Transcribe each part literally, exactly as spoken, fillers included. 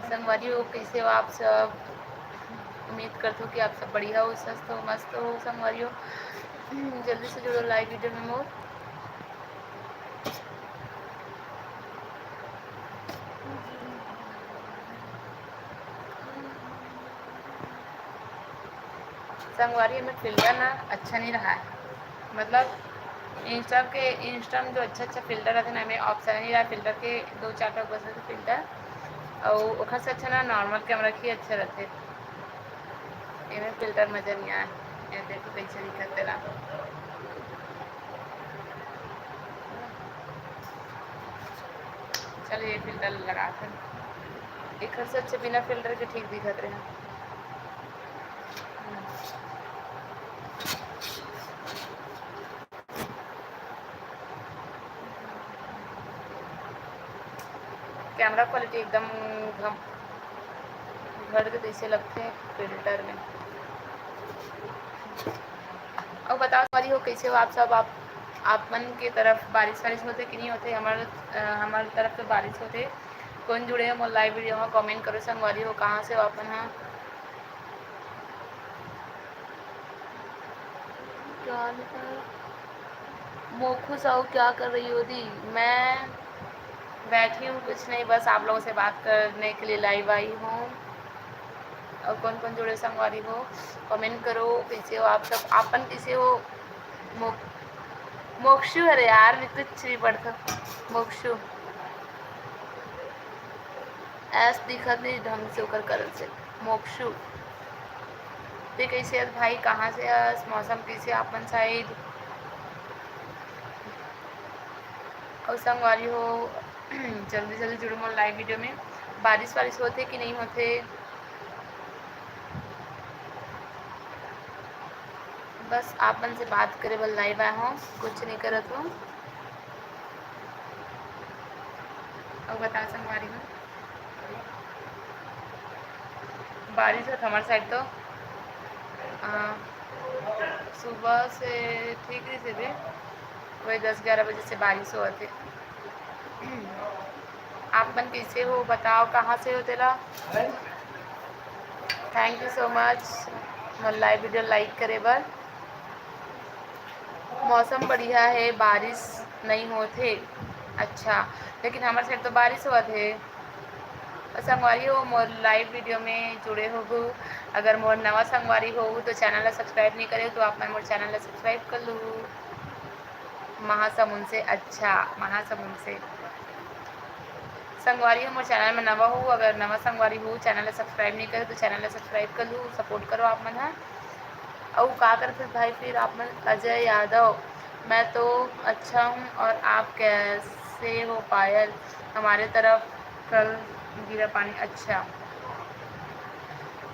संगवारी हो, कइसे हो आप सब? उम्मीद करत हो कि आप सब बढ़िया हो, स्वस्थ हो, मस्त हो संगवारी हो। जल्दी से जुड़ो live video में मोर। संगवारी, एमे filter ना अच्छा नहीं रहा है, मतलब Insta के, Insta में जो अच्छा अच्छा filter रहते ना, एमे option नहीं रहा filter के, दो चार ठो बस रहते filter, और ओखर से अच्छा ना normal camera के ही अच्छा रहते। एमे filter मजा नहीं आए। ये देखो कैसे दिखत तेला। चलो ये filter लगा कर, एखर से अच्छे बिना filter के ठीक दिखत रहे। Camera quality एकदम घम-, घर के जैसे लगते filter में। और बताओ संगवारी हो, कैसे हो आप सब? आप, आप मन के तरफ बारिश वारिश होते कि नहीं होते? हमारे, अ, हमारे तरफ तो बारिश होते। कौन जुड़े हो मोर live video में, comment करो संगवारी हो, कहाँ से हो आप मन? हाँ, क्या लिखा है? मोखू साहू, क्या कर रही हो दी? मैं बैठी हूँ, कुछ नहीं, बस आप लोगों से बात करने के लिए live आई हूँ। और कौन कौन जुड़े संगवारी हो, comment करो, कैसे हो आप सब, आपन कैसे हो? मो-, मोक्षु, अरे यार, मैं कुछ नहीं पढ़ता। मोक्षु, एस दिखत नहीं ढंग से, ओकर कारण से। मोक्षु, ते कैसे है भाई, कहाँ से है? मौसम कैसे है आपन side? और संगवारी हो, जल्दी जल्दी जुड़ो मोर live video में। बारिश वारिश होते कि नहीं होते? बस आप मन से बात करे बर live आए हो, कुछ नहीं करत हो। और बताओ संगवारी हो, बारिश होत हमारे side तो, अ, सुबह से ठीक रहिस हे, वही दस ग्यारह बजे से बारिश होत हे। आप मन कैसे हो बताओ, कहाँ से हो तेला? Thank you so much Mor live video like करे बर। मौसम बढ़िया हे, बारिश नहीं होत हे। अच्छा, लेकिन हमर side तो बारिश होत हे। और संगवारी हो, मोर live video में जुड़े होहू। अगर मोर नवा संगवारी होहू तो channel ला subscribe नहीं करे हो तो आप मन मोर channel ला subscribe कर लू। महासमुंद से, अच्छा, महासमुंद से। संगवारी हो, मोर channel में नवा होहू, अगर नवा संगवारी होहू, channel ला subscribe नहीं करे तो channel ला subscribe कर लू, support करो आप मन ह। अउ का करत हस भाई फिर आप मन? अजय यादव, मैं तो अच्छा हूँ और आप कैसे हो? पायल, हमारे तरफ कल गिरा पानी। अच्छा,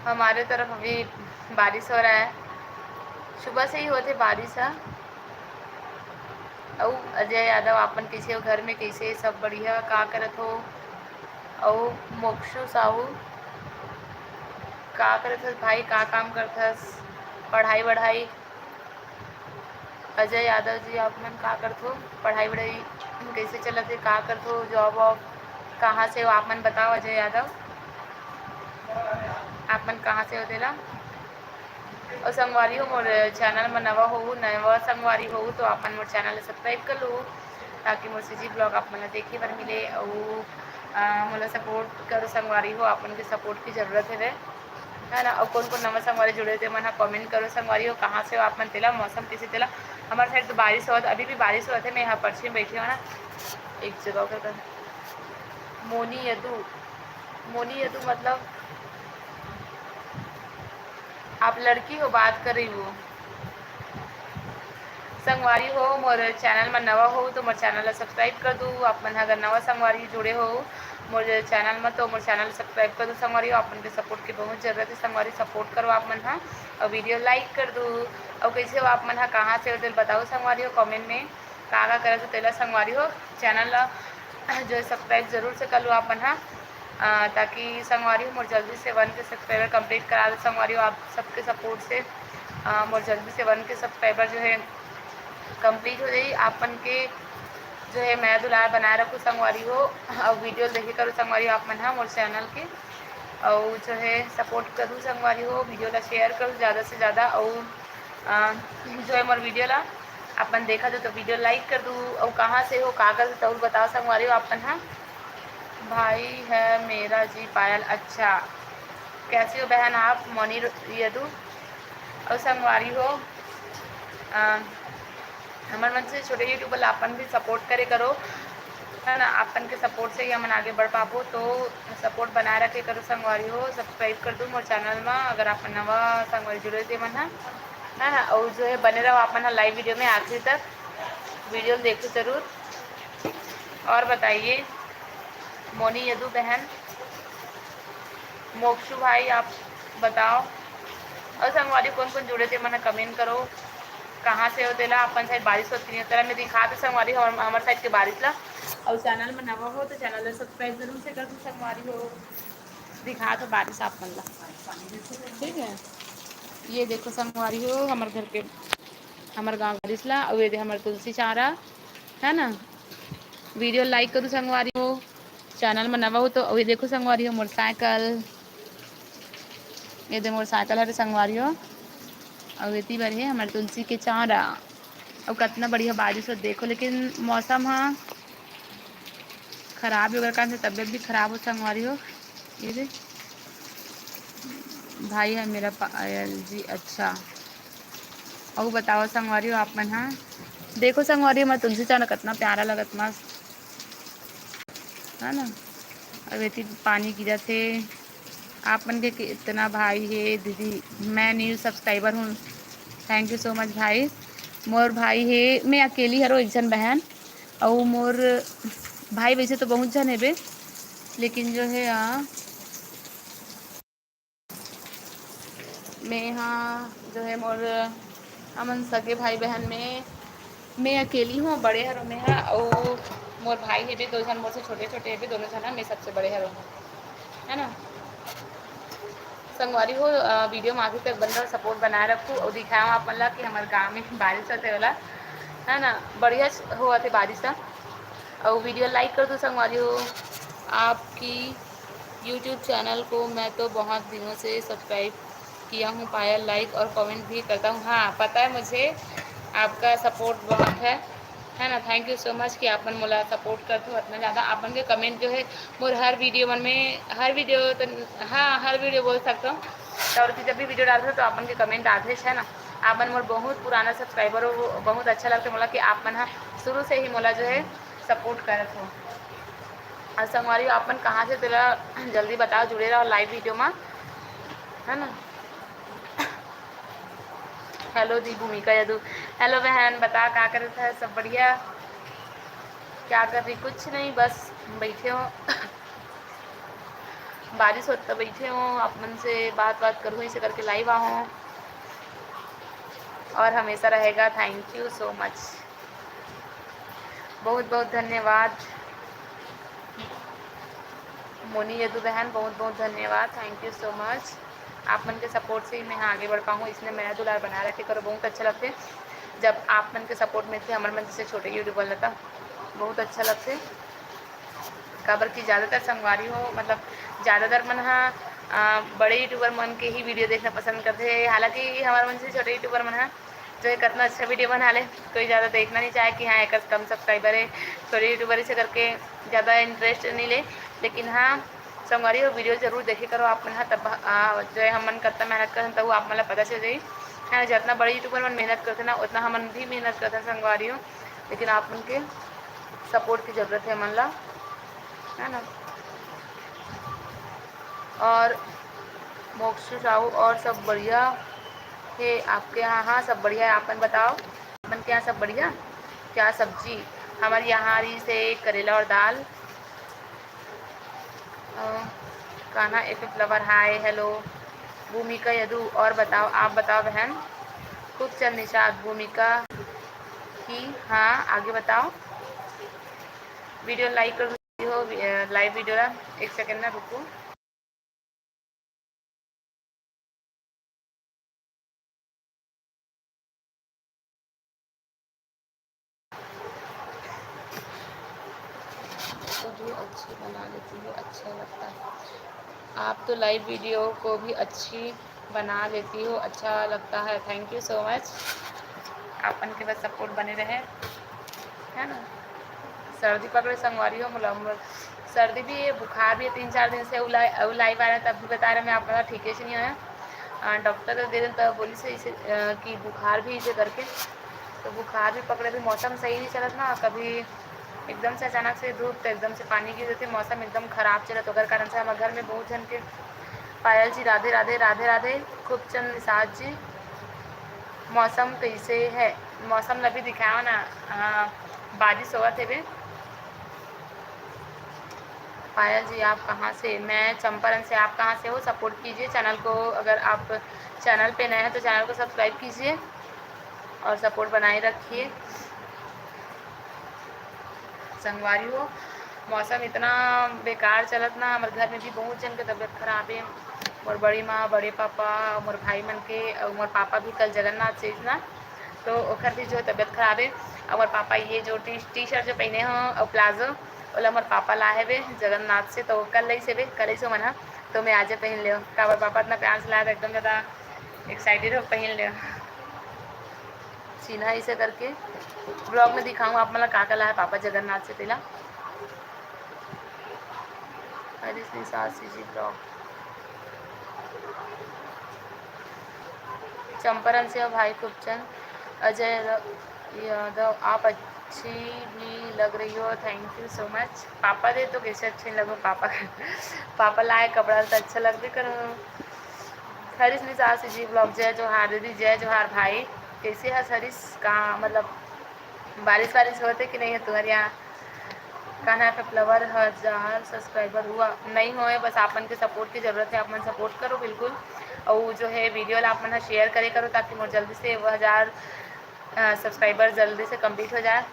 हमारे तरफ अभी बारिश हो रहा है, सुबह से ही होत हे बारिश ह। अउ अजय यादव, आप मन कैसे हो? घर में कैसे, सब बढ़िया? का करत हो? अउ मोक्षु साहू, का करत हस भाई, का काम करत हस? पढ़ाई वढ़ाई? अजय यादव जी, आप मन का करत हो? पढ़ाई वढ़ाई कैसे चलत हे? का करत हो? Job वॉब? कहाँ से हो आप मन? बताओ अजय यादव, आप मन कहाँ से हो तेला? अउ संगवारी हो, मोर channel म नवा होहू, नवा संगवारी होहू तो आप मन मोर channel ला subscribe कर लू, ताकि मोर CG vlog आप मन ला देखे बर मिले। अउ, अ, मोला support करो संगवारी हो, आप मन के support की जरूरत हवे, है ना। अउ कोन कोन नवा संगवारी जुड़े हो ते मन ह comment करो संगवारी हो, कहाँ से हो आप मन तेला, मौसम कैसे तेला। हमारे side तो बारिश होत, अभी भी बारिश होत हे, मैं यहाँ पर्ची में बैठी हूँ ना, एक जगह कर, मोनी यदु, मोनी यदु मतलब आप लड़की हो, बात कर रही हो। संगवारी हो, मोर channel म नवा हो तो मोर channel ला subscribe कर दू। आप मन ह अगर नवा संगवारी जुड़े हो मोर channel म तो मोर channel subscribe कर दू संगवारी हो। आप मन के support के बहुत जरूरत हे संगवारी, support करो आप मन ह अउ video like कर दू। अउ कैसे हो आप मन ह, कहाँ से हो तेला बताओ संगवारी हो comment में, का का करत हो तेला संगवारी हो। Channel ला जो है subscribe जरूर से कर लो आप मन ह, अ, ताकि संगवारी हो मोर जल्दी से one K subscriber complete करा दे संगवारी हो। आप सबके support से, अ, मोर जल्दी से one K subscriber जो है complete हो जाई। आप मन के जो है मया दुलार बनाए रखो संगवारी हो, अउ video देखे करो संगवारी हो आप मन ह मोर channel के। अउ जो है support करू संगवारी हो, video ला share करू ज़्यादा से ज़्यादा, अउ अ, जो है मोर video ला अपन देखा दो तो video like कर दू, अउ कहाँ से हो, का कर दो बताओ संगवारी हो अपन। हाँ, भाई है मेरा जी पायल। अच्छा, कैसी हो बहन आप? मोनी यदु। अउ संगवारी हो, अ, हमर मन से छोटे YouTuber ला अपन भी support करे करो, है ना? अपन के support से ही हमन आगे बढ़ पाबो, तो support बनाए रखे करो संगवारी हो। Subscribe कर दू मोर channel मा, अगर आप नवा संगवारी जुड़े ते मन ह, है ना? अउ जो है बने रहो आप मन ह live video में आखिरी तक, video देखो जरूर। और बताइए मोनी यदु बहन, मोक्षु भाई आप बताओ। और संगवारी कौन कौन जुड़े थे मन comment करो, कहाँ से हो तेला। अपन side बारिश होती है तेला मैं दिखा दे संगवारी हमर, हमर side के बारिश ला। और channel में नवा हो तो channel ला subscribe जरूर से कर दो संगवारी हो। दिखा दो बारिश आप मन ला, ठीक है। ये देखो संगवारी हो हमर घर के, हमर गाँव बारिश ला। और ये दे हमर तुलसी चारा है ना, video like करू संगवारी हो। Channel में नवा हो तो अउ ये देखो संगवारी हो मोटरसाइकिल, ये दे मोटरसाइकिल हरे संगवारी हो। अउ एती बर हे हमर तुलसी के चारा। अउ कतना बढ़िया बारिश हो देखो, लेकिन मौसम ह खराब हे, ओकर कारण से तबीयत भी खराब हो संगवारी हो। ये दे भाई है मेरा पायल जी। अच्छा, अउ बताओ संगवारी हो आप मन हा। देखो संगवारी हो, हमर तुलसी चारा कतना प्यारा लगत मस्त, है ना? अब एती पानी गिरत हे। आप मन के कितना भाई हे दीदी? मैं new subscriber हूँ। Thank you so much भाई। मोर भाई हे, मैं अकेली हरो एक झन बहन, अउ मोर भाई वैसे तो बहुत झन हेबे, लेकिन जो है आ, मैं हा जो है मोर हमन सगे भाई बहन में मैं अकेली हूँ, बड़े हरो मैं हा, अउ मोर भाई हेबे दो झन, मोर से छोटे छोटे हेबे दोनों झन हा, मैं सबसे बड़े हरो हूँ, है ना। संगवारी हो, अ, video में आखिरी तक बने रहो, support बनाए रखू और दिखाओ आप मन ला कि हमारे गाँव में बारिश होते वाला है ना, बढ़िया होवत हे बारिश ह। और video like कर दो संगवारी हो। आपकी YouTube channel को मैं तो बहुत दिनों से subscribe किया हूँ पायल, like और comment भी करता हूँ। हाँ, पता है मुझे, आपका support बहुत है, है ना। Thank you so much कि आप मन मोला support करत हो इतना ज़्यादा। आप मन के comment जो है मोर हर video मन में, हर video तो, हाँ, हर video बोल सकता हूँ, और कि जब भी video डालते हो तो आप मन के comment आथे, है ना। आप मन मोर बहुत पुराना subscriber हो, बहुत अच्छा लगता है मोला कि आप मन हा शुरू से ही मोला जो है support करत हो। और संगवारी हो, आप मन कहाँ से, तेला जल्दी बताओ, जुड़े रहो live video में, है ना। Hello दी भूमिका यदु। Hello बहन, बता का करत है, सब बढ़िया? क्या कर रही? कुछ नहीं, बस बैठे हो। बारिश होत तो बैठे हो, आप मन से बात बात करूँ, इसे करके live आहो। और हमेशा रहेगा। Thank you so much, बहुत बहुत धन्यवाद। मोनी यदु बहन, बहुत बहुत धन्यवाद, thank you so much। आप मन के support से ही मैं आगे बढ़ पाऊँ, इसने मेरा दुलार बना रखे करो, बहुत अच्छा लगते। जब आप मन के support मिलते, हमर मन जैसे छोटे YouTuber ला, बहुत अच्छा लगते। काबर कि ज़्यादातर संगवारी हो, मतलब ज़्यादातर मन हा, अ, बड़े YouTuber मन के ही video देखना पसंद करते हैं। हालांकि हमारे मन से छोटे YouTuber मन हा जो है कितना अच्छा video बना ले, कोई ज़्यादा देखना नहीं चाहे कि हाँ, एक कम subscriber है, छोटे YouTuber इसे करके ज़्यादा interest नहीं ले। लेकिन हाँ, संगवारी हो, video ज़रूर देखे करो आप मन हा, तब, आ, जो है हमन कितना मेहनत करन, तब आप मन ला पता चल जाई, है ना। जितना बड़े YouTuber मन मेहनत करते ना, उतना हमन भी मेहनत करते हैं संगवारी हो, लेकिन आप मन के support की ज़रूरत है हमन ला, है ना। और मोक्षु साहू, और सब बढ़िया है आपके यहाँ? हाँ, सब बढ़िया है। आप मन बताओ, आप मन के यहाँ सब बढ़िया? क्या सब्जी? हमारे यहाँ रही से करेला और दाल। अ, Kanha F F lover, hi, hello। भूमिका यदु, और बताओ, आप बताओ बहन। खूब चल निषाद, भूमिका की, हाँ, आगे बताओ। Video like कर दो, हो, अ, live video ला, एक second ना रुको। तो जो अच्छे बना लेती हूँ, अच्छा लगता है। आप तो लाइव वीडियो को भी अच्छी बना लेती हो, अच्छा लगता है। Thank you so much। आपन के बस सपोर्ट बने रहे, है ना। सर्दी पकड़े संगवारी हो, मोला, मोर सर्दी भी है, बुखार भी है, तीन चार दिन से उला-, उलाई वाला, तब भी बता रहे मैं आप, मतलब, ठीक से नहीं होया। अ, डॉक्टर कर दे रहे, तब बोली से इसे, अ, कि बुखार भी इसे करके, तो बुखार भी पकड़े, भी मौसम सही नहीं चलत ना, कभी एकदम से अचानक से धूप, तो एकदम से पानी गिर देते, मौसम एकदम खराब चलत, ओकर कारण से हमारे घर में बहुत जन के। पायल जी, राधे राधे, राधे राधे। खूबचंद निषाद जी, मौसम कैसे है? मौसम ल भी दिखाओ ना। हाँ, बारिश होवत हे बे। पायल जी, आप कहाँ से? मैं चंपारण से। आप कहाँ से हो? सपोर्ट कीजिए चैनल को। अगर आप चैनल पे नए हैं तो चैनल को सब्सक्राइब कीजिए और सपोर्ट बनाए रखिए। संगवारी हो, मौसम इतना बेकार चलत ना, हमर घर में भी बहुत जन के तबीयत खराब है। मोर बड़ी माँ, बड़े पापा, मोर भाई मन के, और मोर पापा भी कल जगन्नाथ से ना, तो ओकर भी जो तबीयत खराब है। और मोर पापा ये जो टी, टी शर्ट जो पहने हो और प्लाजो, ओला मोर पापा ला हेबे जगन्नाथ से, तो कल लइस हेबे, कल लइस मन ह, तो मैं आजे पहन ले। काबर पापा इतना प्यार से लाया था, एकदम ज़्यादा एक्साइटेड हो पहन ले। सीना ऐसे करके ब्लॉग में दिखाऊँ आप, मतलब का का ला है पापा जगन्नाथ से तेला। Harish Nishad CG blog. चंपारण से हो भाई खूबचंद। अजय यादव, आप अच्छी भी लग रही हो, thank you so much। Papa दे तो कैसे अच्छे लगो, पापा पापा लाए कपड़ा तो अच्छा लगबे करो। हरीश निषाद सीजी ब्लॉग, जय जोहार दीदी, जय जोहार भाई। कैसे है हरीश? का मतलब बारिश वारिश होते कि नहीं है तुम्हारे यहाँ? कान्हा के फ्लावर हजार सब्सक्राइबर हुआ नहीं होए, बस आपन के सपोर्ट की ज़रूरत है, आप मन सपोर्ट करो बिल्कुल। और जो है वीडियो ला आप मन शेयर करे करो, ताकि मोर जल्दी से वो हज़ार सब्सक्राइबर जल्दी से कंप्लीट हो जाए।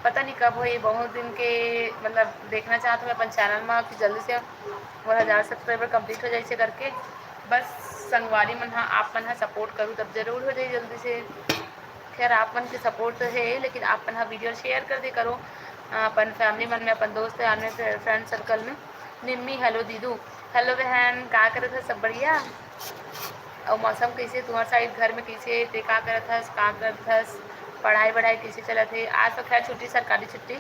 पता नहीं कब होई, बहुत दिन के मतलब देखना चाहत हूँ मैं अपन चैनल में कि जल्दी से मोर हज़ार सब्सक्राइबर कंप्लीट हो जाए, इसे करके। बस संगवारी मन हा, आप मन हा सपोर्ट करूँ तब जरूर हो जाए जल्दी से। खैर, आप मन के सपोर्ट तो है, लेकिन आप मन हा वीडियो शेयर कर दे करो, अ, अपन फैमिली मन में, अपन दोस्त यार में, फ्रे-, फ्रेंड सर्कल में। निम्मी, हेलो दीदू। हेलो बहन, का करत हस? सब बढ़िया? अउ मौसम कैसे तुम्हार साइड, घर में कैसे, ते का करत हस, का करत हस, पढ़ाई वढ़ाई कैसे चलत हे? आज तो खैर छुट्टी, सरकारी छुट्टी।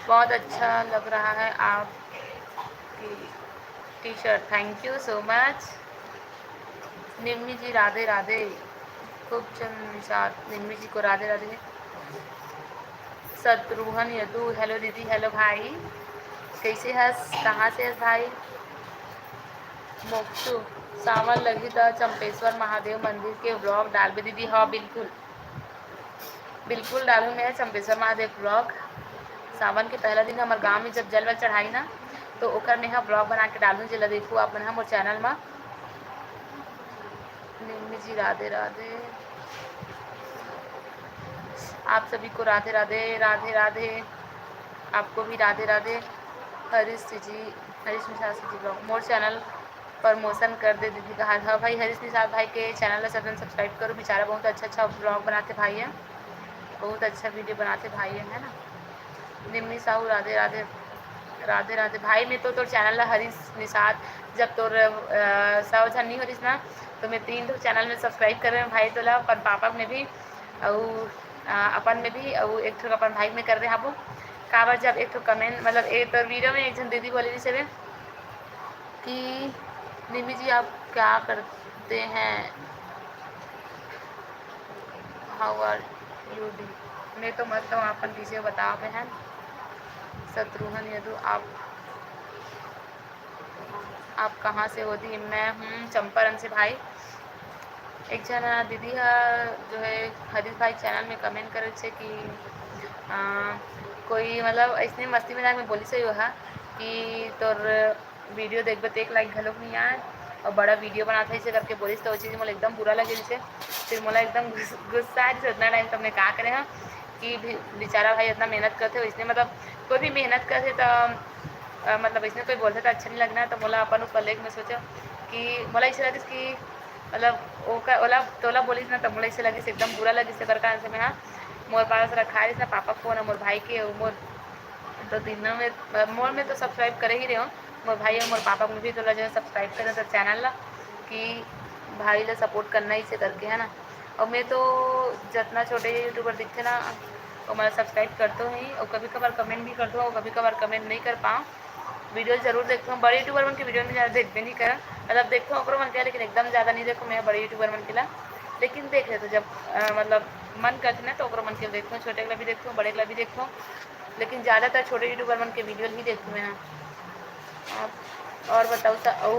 बहुत अच्छा लग रहा है आपकी T shirt, thank you so much। निम्मी जी राधे राधे। खूबचंद निषाद निम्मी जी को राधे राधे। शत्रुघ्न यदु, हेलो दीदी, हेलो भाई, कैसे हस, कहाँ से हस भाई? मोक्षु, सावन लगही त चंपेश्वर महादेव मंदिर के ब्लॉग डालबे दीदी। हाँ, बिल्कुल, बिल्कुल डालूँ मैं चंपेश्वर महादेव ब्लॉग। सावन के पहला दिन हमर गांव में जब जल वल चढ़ाई ना, तो ओकर मैं ह ब्लॉग बना के डालूँ, जेला देखू आप मन ह मोर चैनल मा। निम्मी जी राधे राधे, आप सभी को राधे राधे, राधे राधे, आपको भी राधे राधे। हरीश जी, हरीश निषाद जी ब्लॉग, मोर चैनल प्रमोशन कर दे दीदी कहा। हाँ भाई, हरीश निषाद भाई के चैनल ला सब जन सब्सक्राइब करो, बेचारा बहुत अच्छा अच्छा ब्लॉग बनाते भाई है, बहुत अच्छा वीडियो बनाते भाई है, है ना। निम्मी साहू, राधे राधे। राधे राधे भाई, मैं तो तोर चैनल ला हरीश निषाद, जब तोर, अ, सौ झन नहीं हो रहीस ना, तो मैं तीन ठो चैनल में सब्सक्राइब कर रहे हूँ भाई, तोला अपन पापा में भी, अउ, अ, अपन में भी, अउ एक ठो अपन भाई में कर रहे हाबो। काबर जब एक ठो कमेंट, मतलब एक तोर वीडियो में एक झन दीदी बोले रहीस हवे कि निम्मी जी आप क्या करते हैं, how are you दी? मैं तो मस्त हूँ, अपन कैसे बताओ बहन। शत्रुघ्न यदु, आप, आप कहाँ से हो दी? मैं हूँ चंपारण से भाई। एक झन दीदी ह जो है हरीश भाई चैनल में कमेंट करे छे कि, अ, कोई मतलब ऐसने मस्ती मजाक में बोली सही हो हा कि तोर वीडियो देखबे तो एक लाइक घलोक नहीं आए और बड़ा वीडियो बनात है इसे करके बोलिस, तो वो चीज़ मोला एकदम बुरा लगे जैसे। फिर मोला एकदम गुस-, गुस्सा आ जैसे उतना टाइम तुमने का करे हाँ कि भी-, बेचारा भाई इतना मेहनत करते हो, इसने मतलब कोई भी मेहनत करते तो, अ, मतलब इसने कोई बोलते तो अच्छा नहीं लगना, तो मोला अपन ऊपर लेके मैं सोचा कि मोला ऐसे लगिस कि मतलब ओका, ओला, तोला बोलिस ना, तो मोला ऐसे लगिस एकदम बुरा लगिस, एकर कारण से मैं हाँ मोर पास रखा रहिस ना पापा फोन और मोर भाई के, मोर तो तीनों में, मोर में तो सब्सक्राइब करे ही रहे हो, मोर भाई अउ मोर पापा मन भी तोला जो है subscribe करे तो channel ला, कि भाई ला support करना इसे करके, है ना। और मैं तो जितना छोटे YouTuber दिखते ना, वो मैं subscribe करते ही, और कभी कभार comment भी करते हो, और कभी कभार comment नहीं कर पाओ। Video जरूर देखते हो, बड़े YouTuber मन के video में ज़्यादा देखबे नहीं करा, मतलब देखते हो ओकरो मन के, लेकिन एकदम ज़्यादा नहीं देखो मैं बड़े YouTuber मन के ला, लेकिन देख लेते जब अ, मतलब मन करते ना तो ओकरो मन के देखते हो, छोटे वाला भी देखते हो, बड़े वाला भी देखते हो, लेकिन ज़्यादातर छोटे YouTuber मन के video ही देखते हैं। आप और बताओ स-, अउ,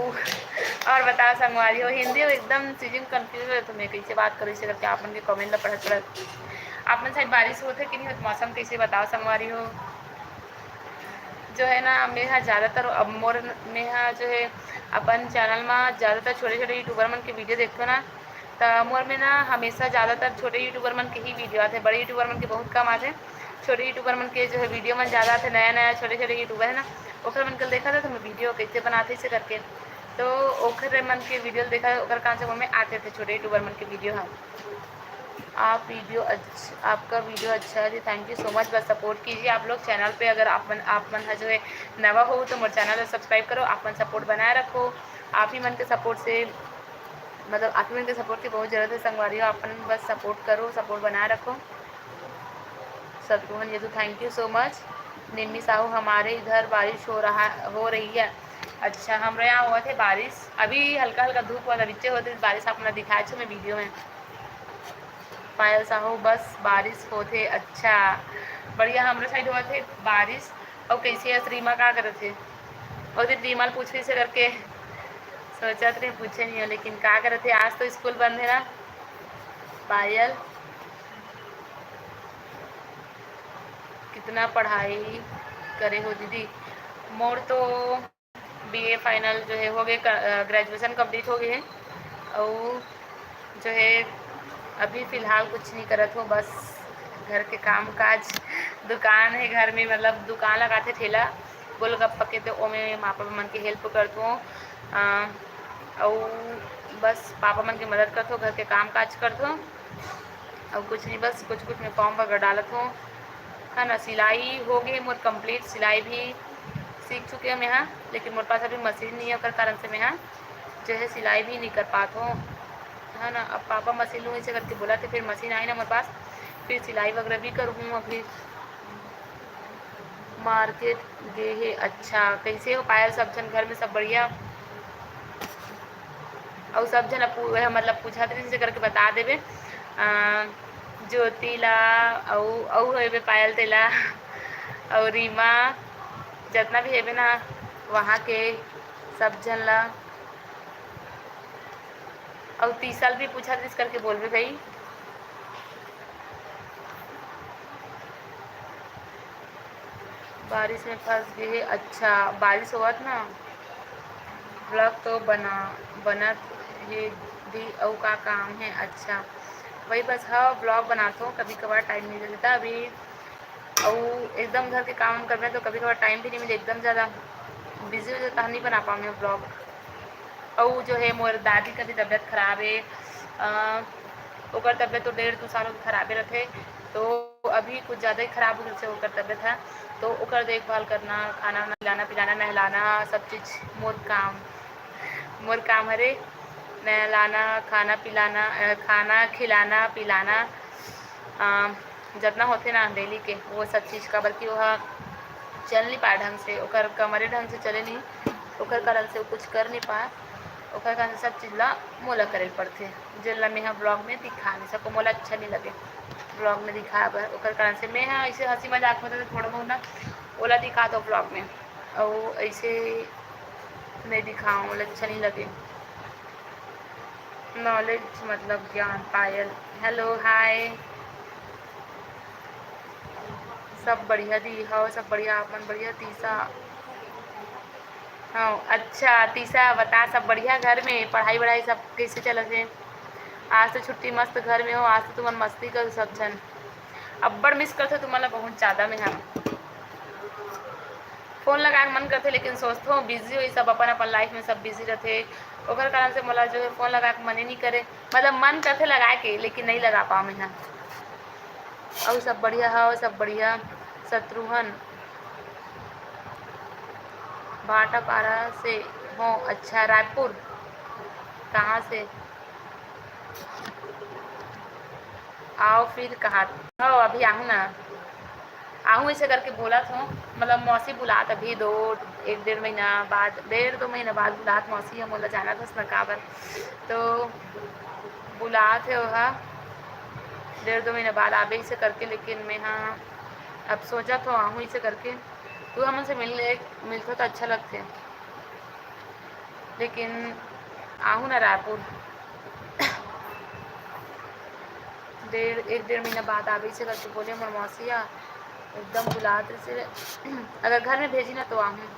और बताओ संगवारी हो, हिंदी में एकदम चीजें confuse हो, तो मैं कैसे बात करूँ इसे करके आप मन के comment ला पढ़त पढ़त। आप मन side बारिश होत है कि नहीं होत, मौसम कैसे बताओ संगवारी हो। जो है ना, मैं हा ज़्यादातर अब मोर, मैं हा जो है अपन channel में ज़्यादातर छोटे छोटे YouTuber मन के video देखते हो ना, तो मोर में ना हमेशा ज़्यादातर छोटे YouTuber मन के ही video आते, बड़े YouTuber मन के बहुत कम आते। छोटे YouTuber मन के जो है video मन ज़्यादा आते, नया नया छोटे छोटे YouTuber है ना, ओकर मन के देखा था तो मैं video कैसे बनाते इसे करके, तो ओकर मन के video देखा, ओकर कारण से मोर में आते थे छोटे YouTuber मन के video। हाँ, आप video अच्छ-, आपका video अच्छा है जी, thank you so much। Bus support कीजिए आप लोग channel पे। अगर आप मन, आप मन हा जो है नवा हो तो मोर channel ला subscribe करो, आप मन support बनाए रखो। आप ही मन के support से, मतलब आप ही मन के support की बहुत ज़रूरत है संगवारी हो। आप मन बस support करो, support बनाए रखो। Shatrughan Yadu, thank you so much। निम्मी साहू, हमारे इधर बारिश हो रहा, हो रही है। अच्छा, हमरे यहाँ होवत हे बारिश, अभी हल्का हल्का धूप वाला बिच्चे होते बारिश, आप मन ला दिखाए छो मैं video में। पायल साहू, बस बारिश होथे। अच्छा, बढ़िया, हमरो side होवत हे बारिश। अउ कैसे है रीमा, का करत हे? ओ दिन रीमा ल पूछबे से करके सोचत रहे, पूछे नहीं हो, लेकिन का करत हे, आज तो school बंद है ना। पायल, कितना पढ़ाई करे हो दीदी? मोर तो B A final जो है हो गए, क-, अ, graduation complete हो गए है। अउ जो है अभी फिलहाल कुछ नहीं करत हो, बस घर के काम काज, दुकान है घर में, मतलब दुकान लगाथे ठेला गोलगप्पा के, तो ओमे पापा मन के help करत हो। अ, अउ बस पापा मन के मदद करत हो, घर के काम काज करत हो। अउ कुछ नहीं, बस कुछ कुछ मैं form वगैरह डालत हो, है ना। सिलाई हो गए मोर complete, सिलाई भी सीख चुके हो मैं, हाँ, लेकिन मोर पास अभी मशीन नहीं है, ओकर कारण से मैं, हाँ, जो है सिलाई भी नहीं कर पात हो, है ना। अब पापा मशीन लूँ इसे करके बोला थे, फिर मशीन आई ना मोर पास, फिर सिलाई वगैरह भी करूँ अभी। Market गे हे। अच्छा, कैसे हो पायल? सब झन घर में सब बढ़िया? अउ सब झन अब पू-, वह मतलब पूछत रहिस, इसे करके बता देबे। अ, ज्योति ला, अउ, अउ हेबे पायल तेला, अउ रीमा, जतना भी हेबे ना वहाँ के सब झन ला। अउ तीसरा ल भी पूछत रहिस करके बोलबे भाई। बारिश में फंस गए हे। अच्छा, बारिश होवत ना, vlog तो बना, बनत हे दी, अउ का काम है? अच्छा, वही बस, हाँ, vlog बनात हो, कभी कभार time मिल जाता। अभी अउ एकदम घर के काम करना तो कभी कभार time भी नहीं मिले, एकदम ज़्यादा busy हो जाता, नहीं बना पाऊँ मैं vlog। अउ जो है मोर दादी का भी तबीयत खराब है, अ, ओकर तबीयत तो डेढ़ दो साल खराबे रहते, तो अभी कुछ ज़्यादा ही खराब हो गई से ओकर तबीयत है, तो ओकर देखभाल करना, खाना वाना खिलाना पिलाना, नहलाना, सब चीज़ मोर काम, मोर काम हरे, नहलाना, खाना पिलाना, अ, खाना खिलाना पिलाना, अ, जतना होथे ना daily के, वो सब चीज़, काबर कि वो ह चल नहीं पाए ढंग से, ओकर कमरे ढंग से चले नहीं, ओकर कारण से वो कुछ कर नहीं पाए, ओकर कारण से सब चीज़ ला मोला करे पड़थे, जेन ला मैं ह vlog में दिखा नहीं सकूँ, मोला अच्छा नहीं लगे vlog में दिखाए बर। ओकर कारण से मैं ह ऐसे हंसी मजाक में तो थोड़ा बहुत ना ओला दिखा दो vlog में, और ऐसे नहीं दिखाऊँ, मोला अच्छा नहीं लगे। Knowledge मतलब ज्ञान। पायल, hello, hi। सब बढ़िया दी, हव सब बढ़िया, आप मन बढ़िया? तीसा, हाँ, अच्छा तीसा, बता, सब बढ़िया घर में? पढ़ाई वढ़ाई सब कैसे चलत हे? आज तो छुट्टी, मस्त घर में हो, आज तो तुमन मस्ती करो सब झन। अब्बड़ miss करथो तुमन ला बहुत ज़्यादा मैं, हाँ। फोन लगाए के मन करथे, लेकिन सोचथों busy होही सब, अपन अपन life में सब busy रथे, ओकर कारण से मोला जो है फोन लगाए के मने नहीं करे, मतलब मन करथे लगाए के, लेकिन नहीं लगा पाओ मैं हा। अउ सब बढ़िया हव, सब बढ़िया। शत्रुघ्न, भाटापारा से हो। अच्छा, रायपुर। कहाँ से? आओ फिर कहाँ? हो, अभी आहूँ ना, आहूँ ऐसे करके बोलत हो। मतलब मौसी बुलात अभी दो, एक डेढ़ महीना बाद, डेढ़ दो महीना बाद बुलात मौसी ह मोला, जानत हस ना काबर, तो बुलात हे ओहा डेढ़ दो महीना बाद आबे ऐसे करके। लेकिन मैं हाँ अब सोचत हो आहूँ ऐसे करके, तू हमन से मिल ले, मिलथो तो अच्छा लगथे। लेकिन आहूँ ना रायपुर डेढ़, एक डेढ़ महीना बाद आबे से करके बोले मोर मौसी ह, एकदम बुलात से। अगर घर में भेजी ना तो आहूँ।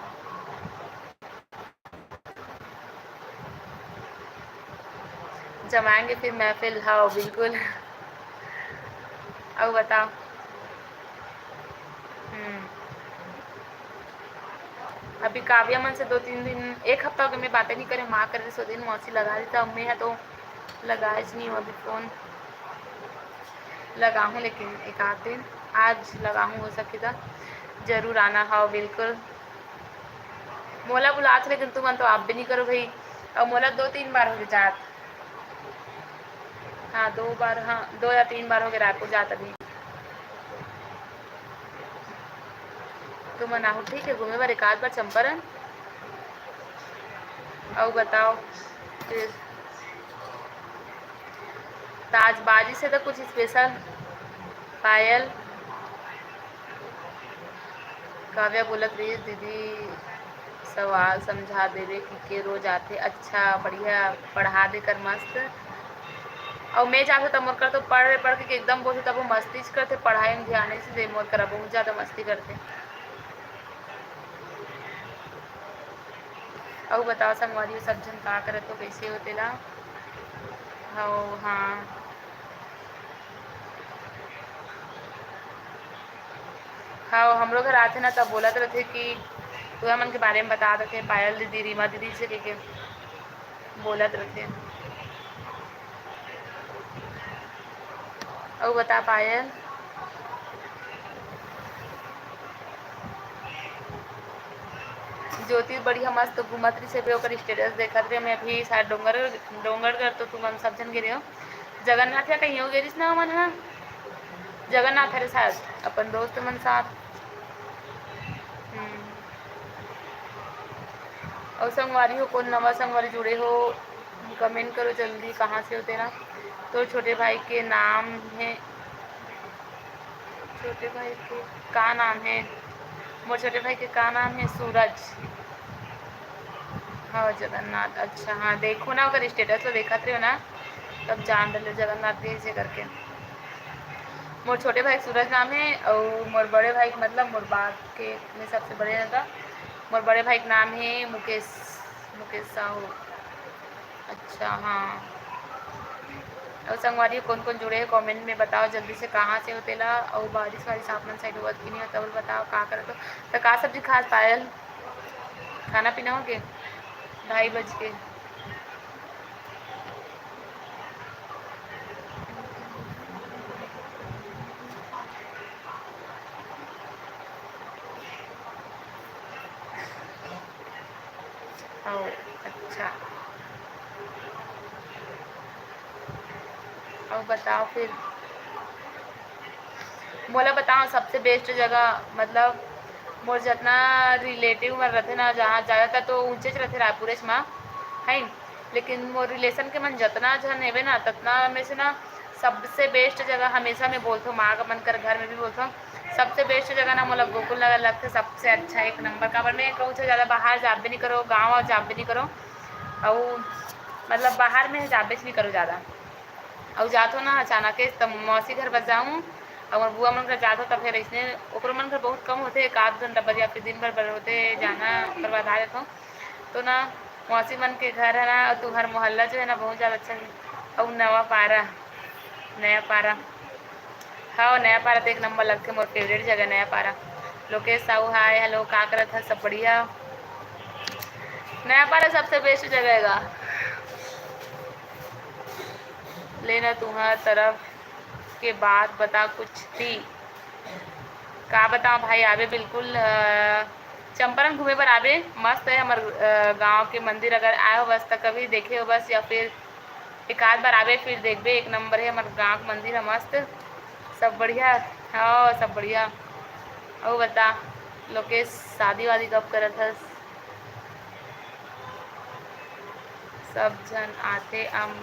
जमाएंगे फिर महफिल। हाँ, बिल्कुल। अउ बताओ। हम्म। अभी काव्या मन से दो तीन दिन, एक हफ्ता हो गया मैं बातें नहीं करे, माँ करे सो दिन मौसी लगा देता, मैं है तो लगाए नहीं हूँ अभी फोन। लगाहूँ लेकिन एक आध दिन, आज लगाहूँ, हो सके तो जरूर आना। हाँ, बिल्कुल। मोला बुलात लेकिन तुमन तो आप भी नहीं करो भाई। और मोला दो तीन बार हो जात। हाँ, दो बार, हाँ, दो या तीन बार हो गए रायपुर जात अभी। तुमन आहू ठीक है घूमे बर एक आध बार चंपारण। अउ बताओ फिर, त आज बाजी से तो कुछ स्पेशल? पायल, काव्या बोलत रही, "दीदी सवाल समझा देवे कि के रोज आथे।" अच्छा, बढ़िया पढ़ा दे कर मस्त। अउ मैं जाथों त मोर कर तो पढ़ रे पढ़ के एकदम बोलथे, तब वो मस्ती च करथे, पढ़ाई में ध्यान नहीं दे मोर करा, बहुत ज़्यादा मस्ती करथे। अउ बताओ संगवारी हो, सब झन का करत हो, कैसे हो तेला? हव, हाँ। हव, हमरो घर आथे ना, तब बोलत रथे कि तुहे मन के बारे में बता देथे, पायल दीदी, रीमा दीदी से कहिके बोलत रथे। अउ बता पायल, ज्योति बढ़िया मस्त घूमत रहिस हे, ओकर status देखत रहे मैं अभी, शायद डोंगर, डोंगरगढ़ तो तुमन सब झन गे रहे हो। जगन्नाथ या कहीं हो गे रहिस ना ओमन ह, जगन्नाथ हरे शायद, अपन दोस्त मन साथ। हम्म। अउ संगवारी हो, कोन नवा संगवारी जुड़े हो, comment करो जल्दी, कहाँ से हो तेरा? तोर छोटे भाई के नाम है, छोटे भाई के का नाम है? मोर छोटे भाई के का नाम है? सूरज। हाँ, जगन्नाथ। अच्छा, हाँ, देखो ना, ओकर status ला देखत रहे हो ना, तब जान डले जगन्नाथ के ऐसे करके। मोर छोटे भाई के सूरज नाम है, अउ मोर बड़े भाई के, मतलब मोर बा के में सबसे बड़े दादा, मोर बड़े भाई के नाम है मुकेश, मुकेश साहू। अच्छा, हाँ। अउ संगवारी, कोन कोन जुड़े हे, comment में बताओ जल्दी से, कहाँ से हो तेला, अउ बारिश वारिश आप मन side होवत कि नहीं होत, बताओ, का करत हो? त का सब्जी खास पायल? खाना पीना हो गे? ढाई बज के। ओ, अच्छा। अउ बताओ फिर, मोला बताओ सबसे best जगह, मतलब मोर जतना relative मन रथे ना, जहाँ ज़्यादातर तो ऊँचेच रथे रायपुरेच म, है, लेकिन मोर relation के मन जतना झन हेवे ना, ततना में से ना सबसे best जगह हमेशा मैं बोलथों, माँ मन कर घर में भी बोलथों, सबसे best जगह ना मोला गोकुल नगर लगथे, सबसे अच्छा एक number। काबर मैं कहूँ थे ज़्यादा बाहर जाबे नहीं करो, गाँव जाबे नहीं करो, अउ मतलब बाहर में जाबे नहीं करो ज़्यादा। अउ जाथों ना अचानक के, तब मौसी घर बस जाऊँ, अउ मोर बुआ मन घर जाथों, तब फिर इसने ओकरो मन घर बहुत कम होथे, एक आध घंटा बर या फिर दिन भर बर होथे जाना, ओकर बाद आ जाथों। तो ना मौसी मन के घर है ना, अउ तुहर मोहल्ला जो है ना, बहुत ज़्यादा अच्छा है। अउ नवा पारा, नया पारा, हाँ, नया पारा तो एक number लगथे, मोर favourite जगह नया पारा। लोकेश साहू, hi, hello, का करत है, सब बढ़िया? नया पारा सबसे best जगह है गा। लेना तुम्हार तरफ के बात बता कुछ थी। का बताओ भाई, आबे बिल्कुल, अ, चंपारण घूमे बर आबे, मस्त है हमर, अ, गाँव के मंदिर। अगर आए हो बस त कभी देखे हो बस, या फिर एक आध बार आबे फिर देखबे, एक नंबर है हमर गाँव के मंदिर है मस्त, सब बढ़िया। हाँ, सब बढ़िया। अउ बता लोकेश, शादी वादी कब करत हस? सब झन आथे अम,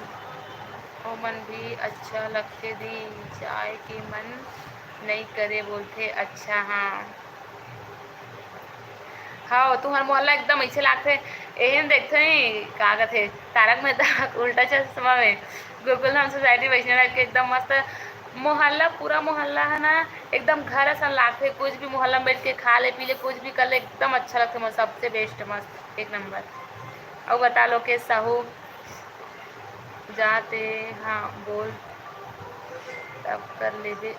ओमन भी अच्छा लगथे दी, जाए के मन नइ करे बोलथे। अच्छा, हाँ। हाँ, तुहर मोहल्ला एकदम ऐसे लागथे, एहन देखथे नहीं, का कथे, तारक मेहता उल्टा चश्मा में, गोकुल धाम सोसाइटी वैष्णव टाइप के एकदम मस्त मोहल्ला, पूरा मोहल्ला है ना, एकदम घर असन लागथे। कुछ भी मोहल्ला में बैठ के खा ले, पी ले, कुछ भी कर ले, एकदम अच्छा लगथे। मोर सबसे बेस्ट, मस्त, एक नंबर। अउ बता लोकेश साहू, जाते, हाँ, बोल तब कर लेबे,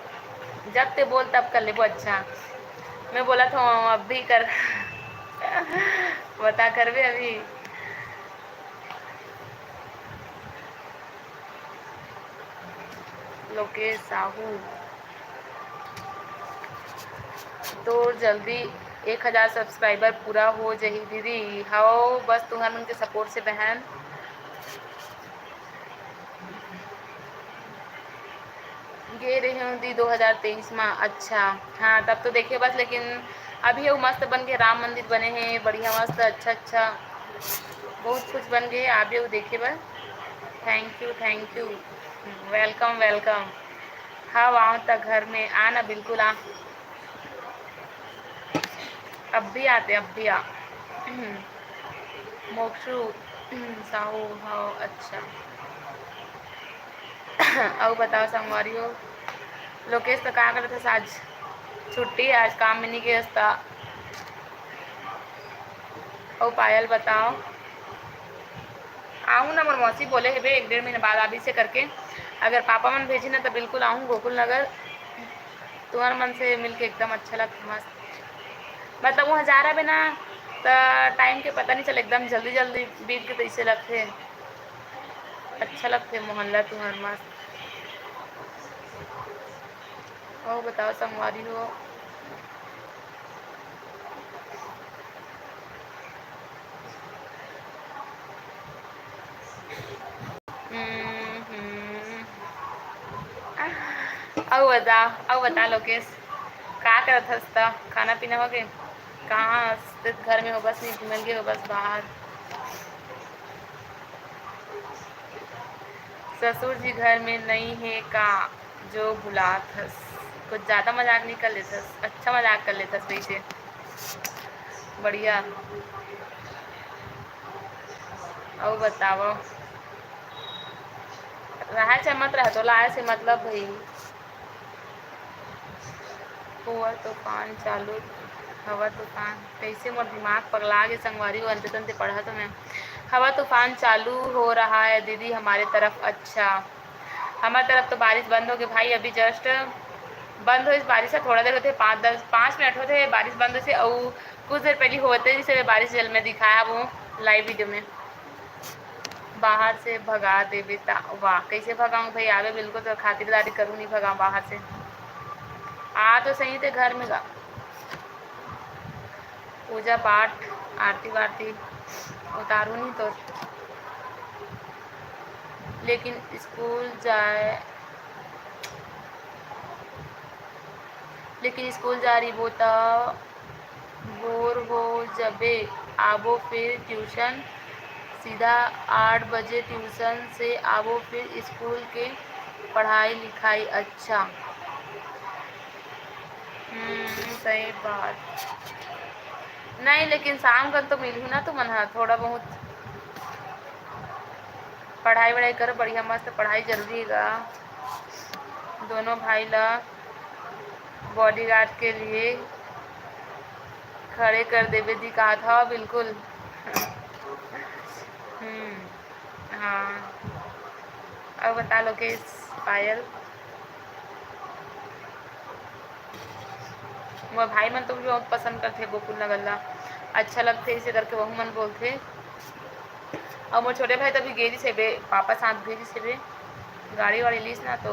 जब ते बोल तब कर लेबो। अच्छा, मैं बोला था अब भी कर बता, करबे अभी। लोकेश साहू, तोर जल्दी एक हजार सब्सक्राइबर पूरा हो जही दीदी। हव, बस तुहर मन के सपोर्ट से बहन। गे रहे हूँ दी दो हज़ार तेईस में। अच्छा, हाँ, तब तो देखे बस, लेकिन अभी वो मस्त बन के राम मंदिर बने हैं, बढ़िया मस्त, अच्छा अच्छा बहुत कुछ बन गए। आप भी वो देखे बस। Thank you, thank you, welcome, welcome। हाँ, आओ तो घर में आना, बिल्कुल आ। अब भी आते, अब भी आ। मोक्षू साहू, हाँ, अच्छा। अउ बताओ संगवारी हो, लोकेश तो का करत हस आज? छुट्टी आज, काम में नहीं गए हस त। अउ पायल बताओ, आहूँ ना, मोर मौसी बोले हेबे एक डेढ़ महीना बाद आबी से करके। अगर पापा मन भेजी ना तो बिल्कुल आहूँ गोकुल नगर। तुम्हार मन से मिलके एकदम अच्छा लगता, मस्त। मतलब वहाँ जा रहा ना तो टाइम के पता नहीं चले, एकदम जल्दी जल्दी बीत के तैसे लगते। अच्छा लगते मोहल्ला तुम्हार मस्त। और बताओ संगवारी हो। हम्म, हम्म। अउ बता, अउ बता लोकेश, का करत हस त? खाना पीना हो गए? कहाँ हस? घर में हो बस, नहीं घूमन गए हो बस बाहर? ससुर जी घर में नहीं है का, जो बुलात हस? कुछ ज़्यादा मजाक नहीं कर लेथस, अच्छा मजाक कर लेथस वैसे। बढ़िया। अउ बतावव, रहा चाहे मत रहा, तोला आए से मतलब भाई। हवा तूफान चालू, हवा तूफान, कैसे मोर दिमाग पगला गे संगवारी हो, अंते तंते पढ़ा तो मैं। हवा तूफान चालू हो रहा है दीदी हमारे तरफ। अच्छा, हमारे तरफ तो बारिश बंद हो गई भाई, अभी just बंद होइस बारिश ह, थोड़ा देर होथे, पाँच दस, पाँच मिनट होथे बारिश बंद होइस, अउ कुछ देर पहली होते जैसे बारिश जल में दिखाया वो लाइव वीडियो में। बाहर से भगा देबे ता, वाह, कैसे भगाऊं भाई? आवे बिल्कुल तो खातिरदारी करूँ, नहीं भगाऊं बाहर से। आ तो सही थे घर में गा। पूजा पाठ, आरती वारती उतारू नहीं तो। लेकिन स्कूल जाए, लेकिन स्कूल जा रही वो तो बोर हो जबे, आबो फिर ट्यूशन, सीधा आठ बजे ट्यूशन से आबो फिर स्कूल के पढ़ाई लिखाई। अच्छा, हम्म, सही बात। नहीं, लेकिन शाम कन तो मिलहू ना तुमन ह, थोड़ा बहुत पढ़ाई वढ़ाई करो, बढ़िया मस्त पढ़ाई जरूरी हे गा। दोनों भाई ला बॉडीगार्ड के लिए खड़े कर देबे दी, कहा था बिल्कुल। हम्म, हाँ। अब बता लोकेश, पायल, मोर भाई मन तो भी बहुत पसंद करथे गोकुल नगर ला, अच्छा लगथे, इसे करके वहू मन बोलथे। अउ मोर छोटे भाई तो अभी गे रिस हेबे, पापा साथ गे रिस हेबे, गाड़ी वाड़ी लीस ना तो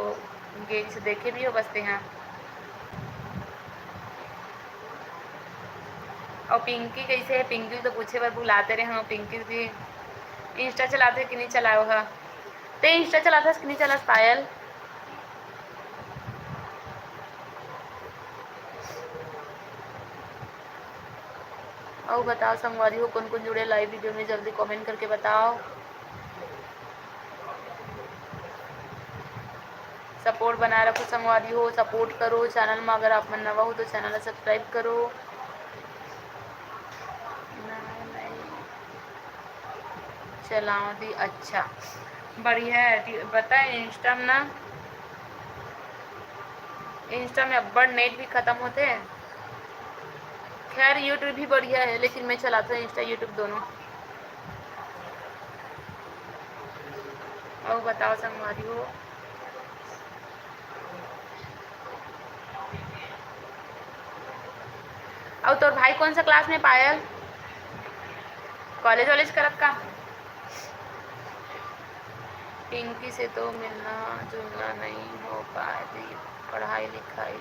गे रिस, देखे भी हो बस तेहा। अउ पिंकी कइसे हे? पिंकी ल तो पूछे बर भुलाते रहे हंव। पिंकी भी Insta चलाथे कि नहीं चलाए ओहा? ते Insta चलाथस कि नहीं चलास पायल? अउ बताओ संगवारी हो, कौन कौन जुड़े live video में, जल्दी comment करके बताओ। Support बनाए रखो संगवारी हो, support करो channel में। अगर आप मन नवा हो तो channel ला subscribe करो। चलाओ दी, अच्छा, बढ़िया है। टी-, पता है Insta में ना, Insta में अब्बड़ net भी खत्म होथे। खैर, YouTube भी बढ़िया है, लेकिन मैं चलाथंव Insta, YouTube दोनों। अउ बताओ संगवारी हो। अउ तोर भाई कौन सा class में, पायल? College वॉलेज करत का? पिंकी से तो मिलना जुलना नहीं हो पाए दी, पढ़ाई लिखाई।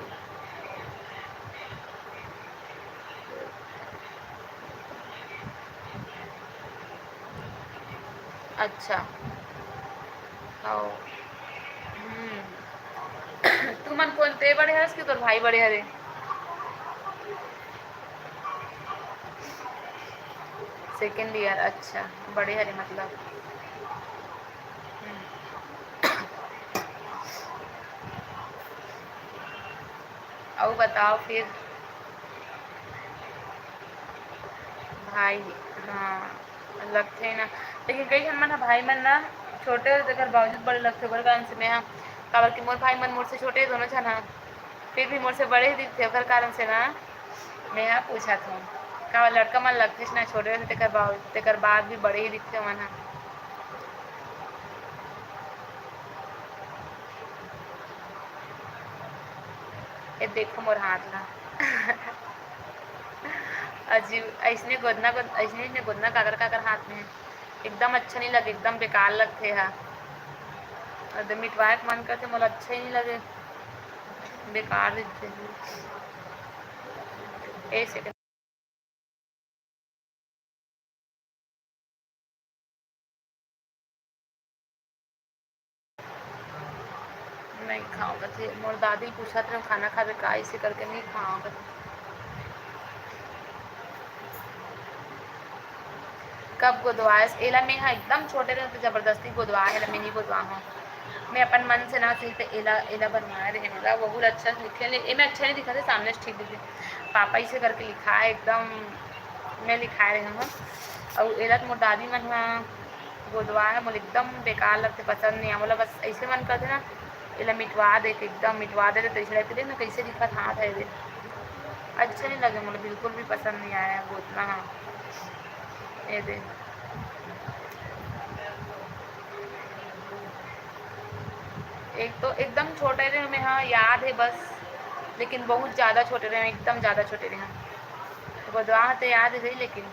अच्छा, हव। हम्म। तुमन कोन, ते बड़े हस कि तोर भाई बड़े हरे? Second year, अच्छा, बड़े हरे मतलब। हम्म। अउ बताओ फिर। भाई, हाँ, लगथे ना, लेकिन कई झन मन ह, भाई मन ना छोटे होथे, तेकर बावजूद बड़े लगथे, ओकर कारण से मैं ह, काबर कि मोर भाई मन मोर से छोटे हे दोनों झन ह, फिर भी मोर से बड़े ही दिखथे, ओकर कारण से ना मैं ह पूछत हूँ। काबर लड़का मन लगथेच ना, छोटे होथे, तेकर बाव-, तेकर बाद भी बड़े ही दिखथे ओमन ह। ये देखो मोर हाथ ला। अजीब, अइसने गोदना, गोद-, अइसने, अइसने गोदना काकर, काकर हाथ में है। एकदम अच्छा नहीं लगे, एकदम बेकार लगथे हा। एकदम मिटवाए के मन करथे, मोला अच्छा ही नहीं लगे, बेकार दिखथे। एक second। नहीं खाओ कथे, मोर दादी पूछत रहे, "खाना खाबे का?" ऐसे करके नहीं खाओ कथे। कब गोदवायस? एला मैं हा एकदम छोटे रहे तो जबरदस्ती गोदवाए, एला मैं नहीं गोदवा हूँ। मैं अपन मन से ना सिर्फ एला, एला बनवाए रहे, एला वहू ला अच्छा से लिखे ले, एमे अच्छा नहीं दिखत है, सामने से ठीक दिखथे। पापा इसे करके लिखा है एकदम, मैं लिखाए रहे हूँ। अउ एला तो मोर दादी मन हा गोदवा है, मोला एकदम बेकार लगथे, पसंद नहीं आए मोला। बस ऐसे मन करथे ना, एला मिटवा दे के, एकदम मिटवा दे, तो ऐसे लगथे, देख ना कैसे दिखत हाथ है दे। अच्छा नहीं लगे मोला, बिल्कुल भी पसंद नहीं आया गोदना हा। ये दे, एक तो एकदम छोटे रहे में, हाँ, याद है बस, लेकिन बहुत ज़्यादा छोटे रहे, एकदम ज़्यादा छोटे रहे। गोदवा तो याद है, लेकिन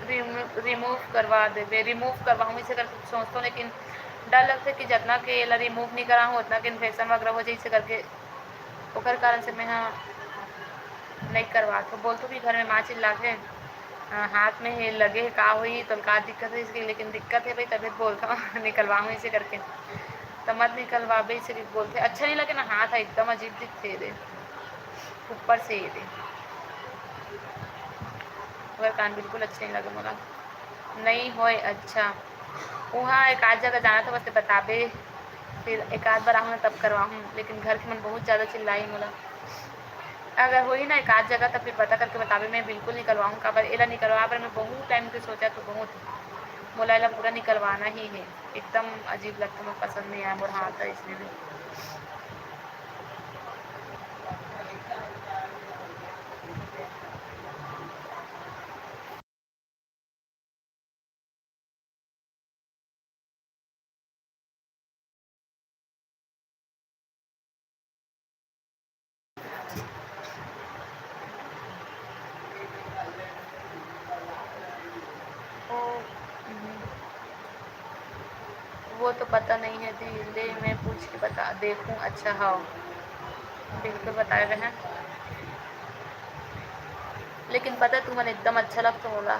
रिमू-, remove करवा देबे, remove करवाहूँ इसे करके सोचथों, लेकिन डर लगथे कि जतना के एला remove नहीं कराहूँ, उतना के infection वगैरह हो जाए, इसे करके ओकर कारण से मैं हा नहीं करवात हूँ। बोलथों कि घर में माँ चिल्लाथे, "अ, हाथ में हे, लगे हे, का होही, तोला का दिक्कत है इसके?" लेकिन दिक्कत है भाई, तभी बोलथों निकलवाहूँ इसे करके। त मत निकलवाबे इसे भी बोलथे, अच्छा नहीं लगे ना, हाथ ह एकदम अजीब दिखथे रे, ऊपर से ये दे। ओकर कारण बिल्कुल अच्छा नहीं लगे मोला। नहीं होय, अच्छा, उहाँ एक आध जगह जाना था, बस ते बताबे, फिर एक आध बार आहूँ ना तब करवाहूँ, लेकिन घर के मन बहुत ज़्यादा चिल्लाई मोला। अगर होही ना एक आध जगह, तब फिर पता करके बताबे, मैं बिल्कुल निकलवाहूँ, काबर एला निकलवा बर मैं बहुत टाइम के सोचा तो बहुत, मोला एला पूरा निकलवाना ही है। एकदम अजीब लगता, मोर पसंद नहीं आया, मोर हाथ है इसमें भी। ओ, हम्म। वो तो पता नहीं है दी, ले मैं पूछ के बता देखूं। अच्छा, हाँ, बिल्कुल बताए रहे हैं, लेकिन पता है, तुमन एकदम अच्छा लगथे मोला,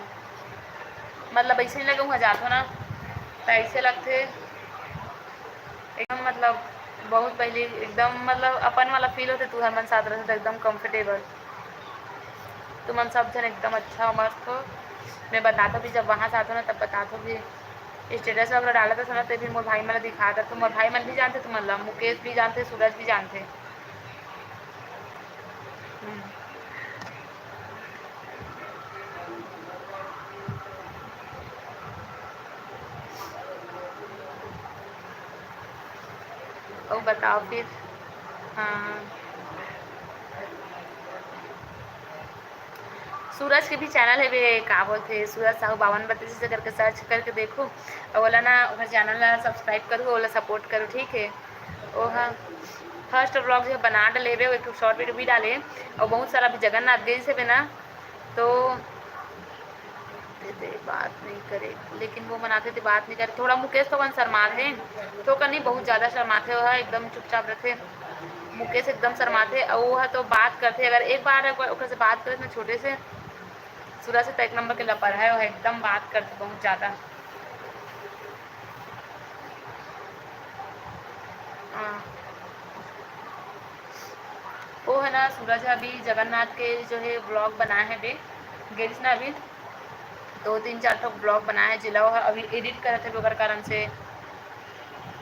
मतलब ऐसे नहीं लगे, वहाँ जाथो ना, तो ऐसे लगथे एकदम, मतलब बहुत पहले एकदम, मतलब अपन वाला फील होथे, तुहर मन साथ रहथे तो एकदम कंफर्टेबल। तुमन सब झन एकदम अच्छा हो, मस्त हो। मैं बताथो भी, जब वहाँ से आथो ना, तब बताथो भी। स्टेटस वगैरह डालत हस ना, तो फिर मोर भाई मन ला दिखात हस, तो मोर भाई मन भी जानथे तुमन ला, मुकेश भी जानथे, सूरज भी जानथे। हम्म। अउ बताओ फिर। हाँ, सूरज के भी चैनल हे बे, का बोलथे, सूरज साहू बावन बत्तीस से करके सर्च करके देखो, अउ ओला ना, ओकर चैनल ला सब्सक्राइब करो, ओला सपोर्ट करो, ठीक है। ओहा फर्स्ट व्लॉग जो बना डाले बे, एक ठो शॉर्ट वीडियो भी डाले, अउ बहुत सारा अभी जगन्नाथ गए से बे ना, तो ते, ते बात नहीं करे, लेकिन वो मनाथे ते बात नहीं करे। थोड़ा मुकेश तो अपन शर्माथे, थोड़ा नहीं, बहुत ज़्यादा शर्माथे, वो ह एकदम चुपचाप रहथे। मुकेश एकदम शर्माथे, अउ वो ह तो बात करथे, अगर एक बार ओकर, ओकर से बात करे ना, छोटे से सूरज से तो एक नंबर के लपर है, वो एकदम बात करथे बहुत ज़्यादा। हाँ। वो है ना, सूरज अभी जगन्नाथ के जो है व्लॉग बनाए है बे, गेरिस ना अभी, दो तीन चार ठो व्लॉग बनाए है, जिला वो अभी एडिट करत है, ओकर कारण से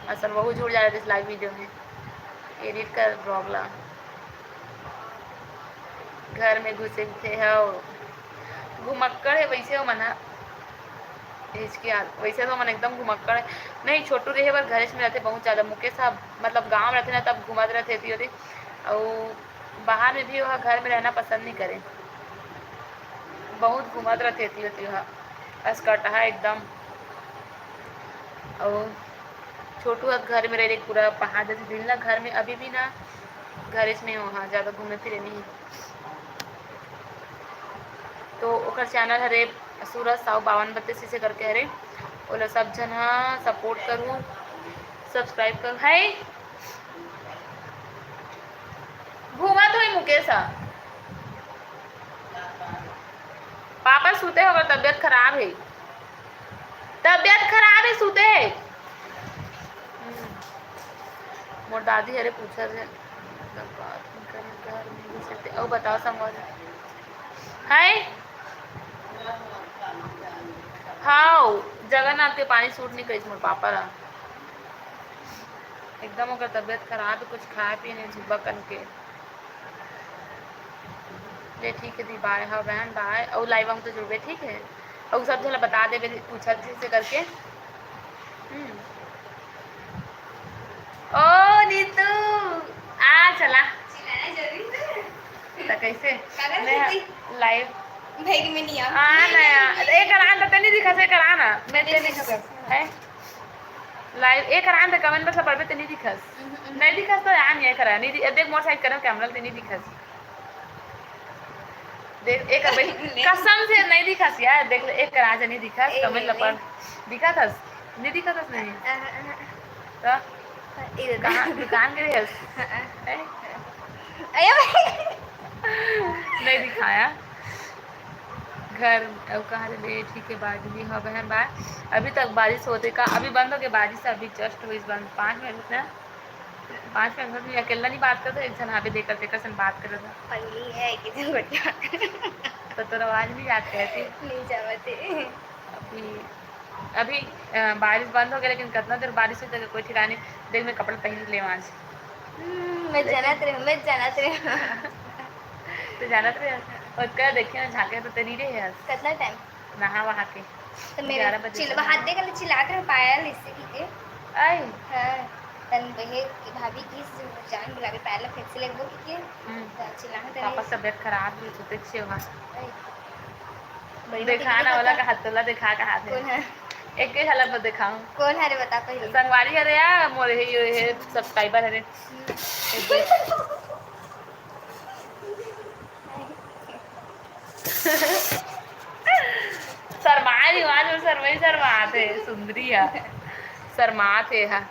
असन वहू जुड़ जा रहे लाइव वीडियो में, एडिट कर व्लॉग ला। घर में घुसे थे हो, घुमक्कड़ है वैसे हो मना। हिचकियात, वैसे तो मन एकदम घुमक्कड़ है। नहीं, छोटू रहे बर घरेच में रहते बहुत ज़्यादा। मुकेश साहब मतलब गाँव रहते ना, तब घूमत रहते थी होती, और बाहर में भी वह घर में रहना पसंद नहीं करे, बहुत घूमत रहते थी होती वह असकटहा एकदम। और छोटू अब घर में रह पूरा पहाड़ जैसे दिन ला घर में, अभी भी ना घरेच में वहाँ ज़्यादा घूमे फिरे नहीं। तो ओकर चैनल हरे सूरज साहू बावन बत्तीस से करके हरे, ओला सब झन ह सपोर्ट करू, सब्सक्राइब करू। है घूमत होई मुकेश ह, पापा सुते हो, ओकर तबियत खराब है, तबियत खराब है, सुते है। हम्म। मोर दादी हरे पूछत हे, तब बात नहीं करे, घर में घुसे थे। अउ बताओ संगवारी। हाय। हाव, जगन्नाथ के पानी सूट नहीं करिस मोर पापा ला। एकदम ओकर तबियत खराब है, कुछ खाए पिए नहीं सुबह कन के। ले ठीक है दी, बाय। हाँ बहन, बाय। अउ लाइव में तो जुड़बे, ठीक है। अउ सब झन ला बता देबे, पूछत जैसे करके। हम्म। ओ नीतू, आ चला। चिल्लाना जरूरी है। त कैसे? कागज मैं दे दी। लाइव। भाई में नहीं आ। आ ना यार, एक करा ना, तनी दिखा से करा ना। मैं नहीं तनी दिखा। है? लाइव एक करा ना, कमेंट बस पढ़बे त नहीं दिखस। हम्म, हम्म। नहीं दिखस तो यार नहीं करा। नहीं दि-, देख मोर साइड करो कैमरा त नहीं दिखस। देख, एक अबे नहीं। कसम से नहीं दिखस यार, देख ले, एक करा जे नहीं दिखस, ए, कमेंट नहीं, ला पढ़। नहीं। दिखा थस? नहीं दिखा थस नहीं? अ, अ, अ। तो? इधर कहाँ? दुकान के लिए हस? अ, अ। हैं? अरे भाई। नहीं दिखाया। घर, अब कहाँ रे बे? ठीक है, बाजू भी, हाँ बहन, बाय। अभी तक बारिश होते का, अभी बंद हो गया बारिश, अभी just हुई बंद, पाँच मिनट ना। पाँच मिनट में अकेला नहीं बात करते, एक झन आबे देकर, तेकर से बात करत था। पगली है कि जो बच्चा। तो तोर आवाज नहीं जात कहती? नहीं जावत है। अभी, अभी, अ, बारिश बंद हो गया, लेकिन कितना देर बारिश होते, कोई ठिकाने। देख, मैं कपड़ा पहन ले आज। हम्म, मैं जानत रहे, मैं जानत रहे। तो जानत रहे, और कल देखे ना, झांके तो तेरी रहे है। कितना टाइम? नहा वहा के। तो मेरे ग्यारह बजे चिल-, से हाथ देख ले, चिल्लात रहे, पायल इससे की के। आई। हाँ, तन बहे की भाभी की जान बुलावे, पायल फिर से लगबो की के। हम्म। तो चिल्लात रहे। पापा की तबियत खराब है, तो देखिए वहाँ। आई। वही देखा ना, देखा वाला था। का हाथ तोला देखा का हाथ है। कौन है? एक के हालत में दिखाऊं। कौन है रे, बता पहले। संगवारी है रे यार, मोरे है, ये है, सब्सक्राइबर है रे। हम्म। शर्माए नहीं, आज वो शर्मा ही शर्मात है, सुंदरी है, शर्मात है, हाँ।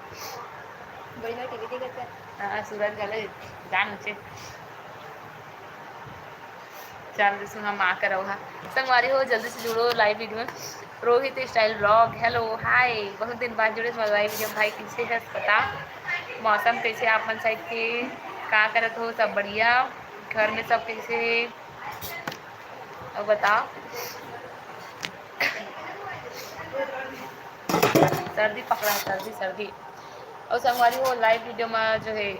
बड़ी ना टीवी देखत है। हाँ, सूरज गले, जान मुझे। चल, सुन, हम आ कर रहो हा। संगवारी हो, जल्दी से जुड़ो live video में। Rohit style vlog, hello, hi। बहुत दिन बाद जुड़े तुम्हारे live video में भाई, कैसे है बता? मौसम कैसे आप मन side के? का करत हो? सब बढ़िया? घर में सब कैसे है? अब बताओ। सर्दी पकड़ा है, सर्दी, सर्दी। और संगवारी हो, live video में जो है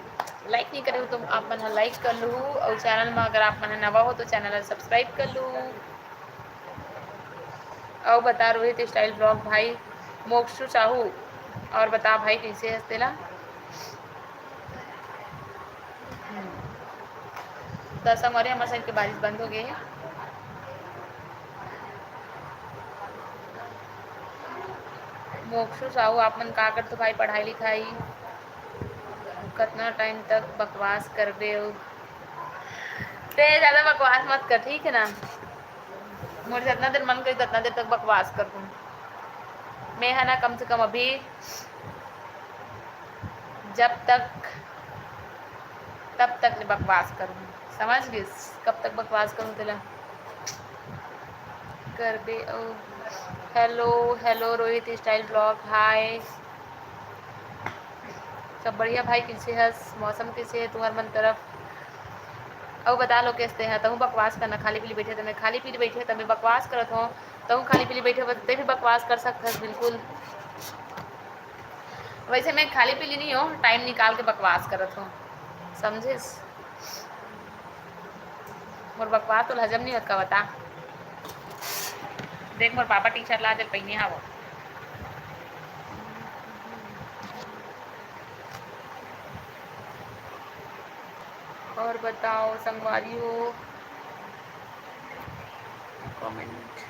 like नहीं करे हो तो आप मन ह like कर लू, और channel में अगर आप मन ह नवा हो तो channel ला subscribe कर लू। और बता रोहित style vlog भाई मोक्षु साहू, और बता भाई कैसे हस तेला। हम्म। त संगवारी, हमर side के बारिश बंद हो गए हे। मोक्षु साहू, आप मन का करथो भाई, पढ़ाई लिखाई? कतना time तक बकवास करबे? अउ ते ज्यादा बकवास मत कर, ठीक है ना? मोर जितना देर मन करी, उतना देर तक बकवास कर दूँ। मैं है ना, कम से कम अभी जब तक, तब तक ले बकवास करूँ, समझ गिस? कब तक बकवास करूँ तेला? करबे ओ। Hello, hello, Rohit style vlog, hi। सब बढ़िया भाई, कैसे हस? मौसम कैसे है तुम्हार मन तरफ? अउ बता लो, कैसे है? तहूँ बकवास करना, खाली पीली बैठे तमे, खाली पीली बैठे तमे बकवास करत हो, तहूँ खाली पीली बैठे हो, ते भी बकवास कर सकत हस, बिल्कुल। वैसे मैं खाली पीली नहीं हो, time निकाल के बकवास करत हो, समझिस? मोर बकवास तो हजम नहीं होत का बता? देख, मोर पापा T-shirt ला दे, पहिने हावो। और बताओ संगवारी हो, comment।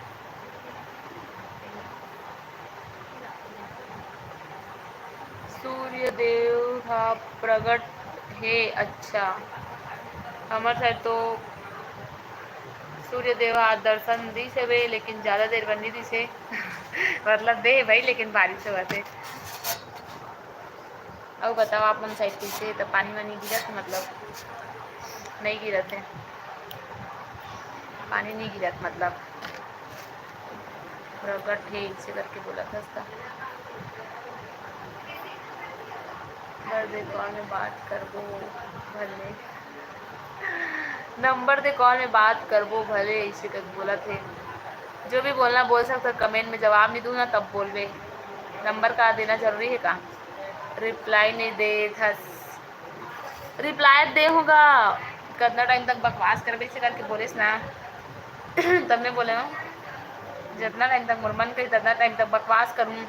सूर्य देव हा प्रगट हे। अच्छा, हमर side तो सूर्य देव हा दर्शन दिस हवे, लेकिन ज्यादा देर बर नहीं दिस हे। मतलब दे हे भाई, लेकिन बारिश होवत हे। अउ बताओ, आप मन side कैसे हे? त पानी वानी गिरत हे, मतलब नहीं गिरत हे, पानी नहीं गिरत, मतलब प्रगट हे, ऐसे करके बोलत हस त। नंबर दे, call में बात करबो भले। नंबर दे, call में बात करबो भले, ऐसे करके बोलत हे। जो भी बोलना बोल सकत, comment में जवाब नहीं दूँ ना, तब बोलबे। नंबर का देना जरूरी है का? Reply नहीं देत हस। Reply दे होगा, कितना time तक बकवास करबे, ऐसे करके बोलेस ना। तब मैं बोले हूँ, जितना time तक मोर मन करी, उतना time तक बकवास करूँ।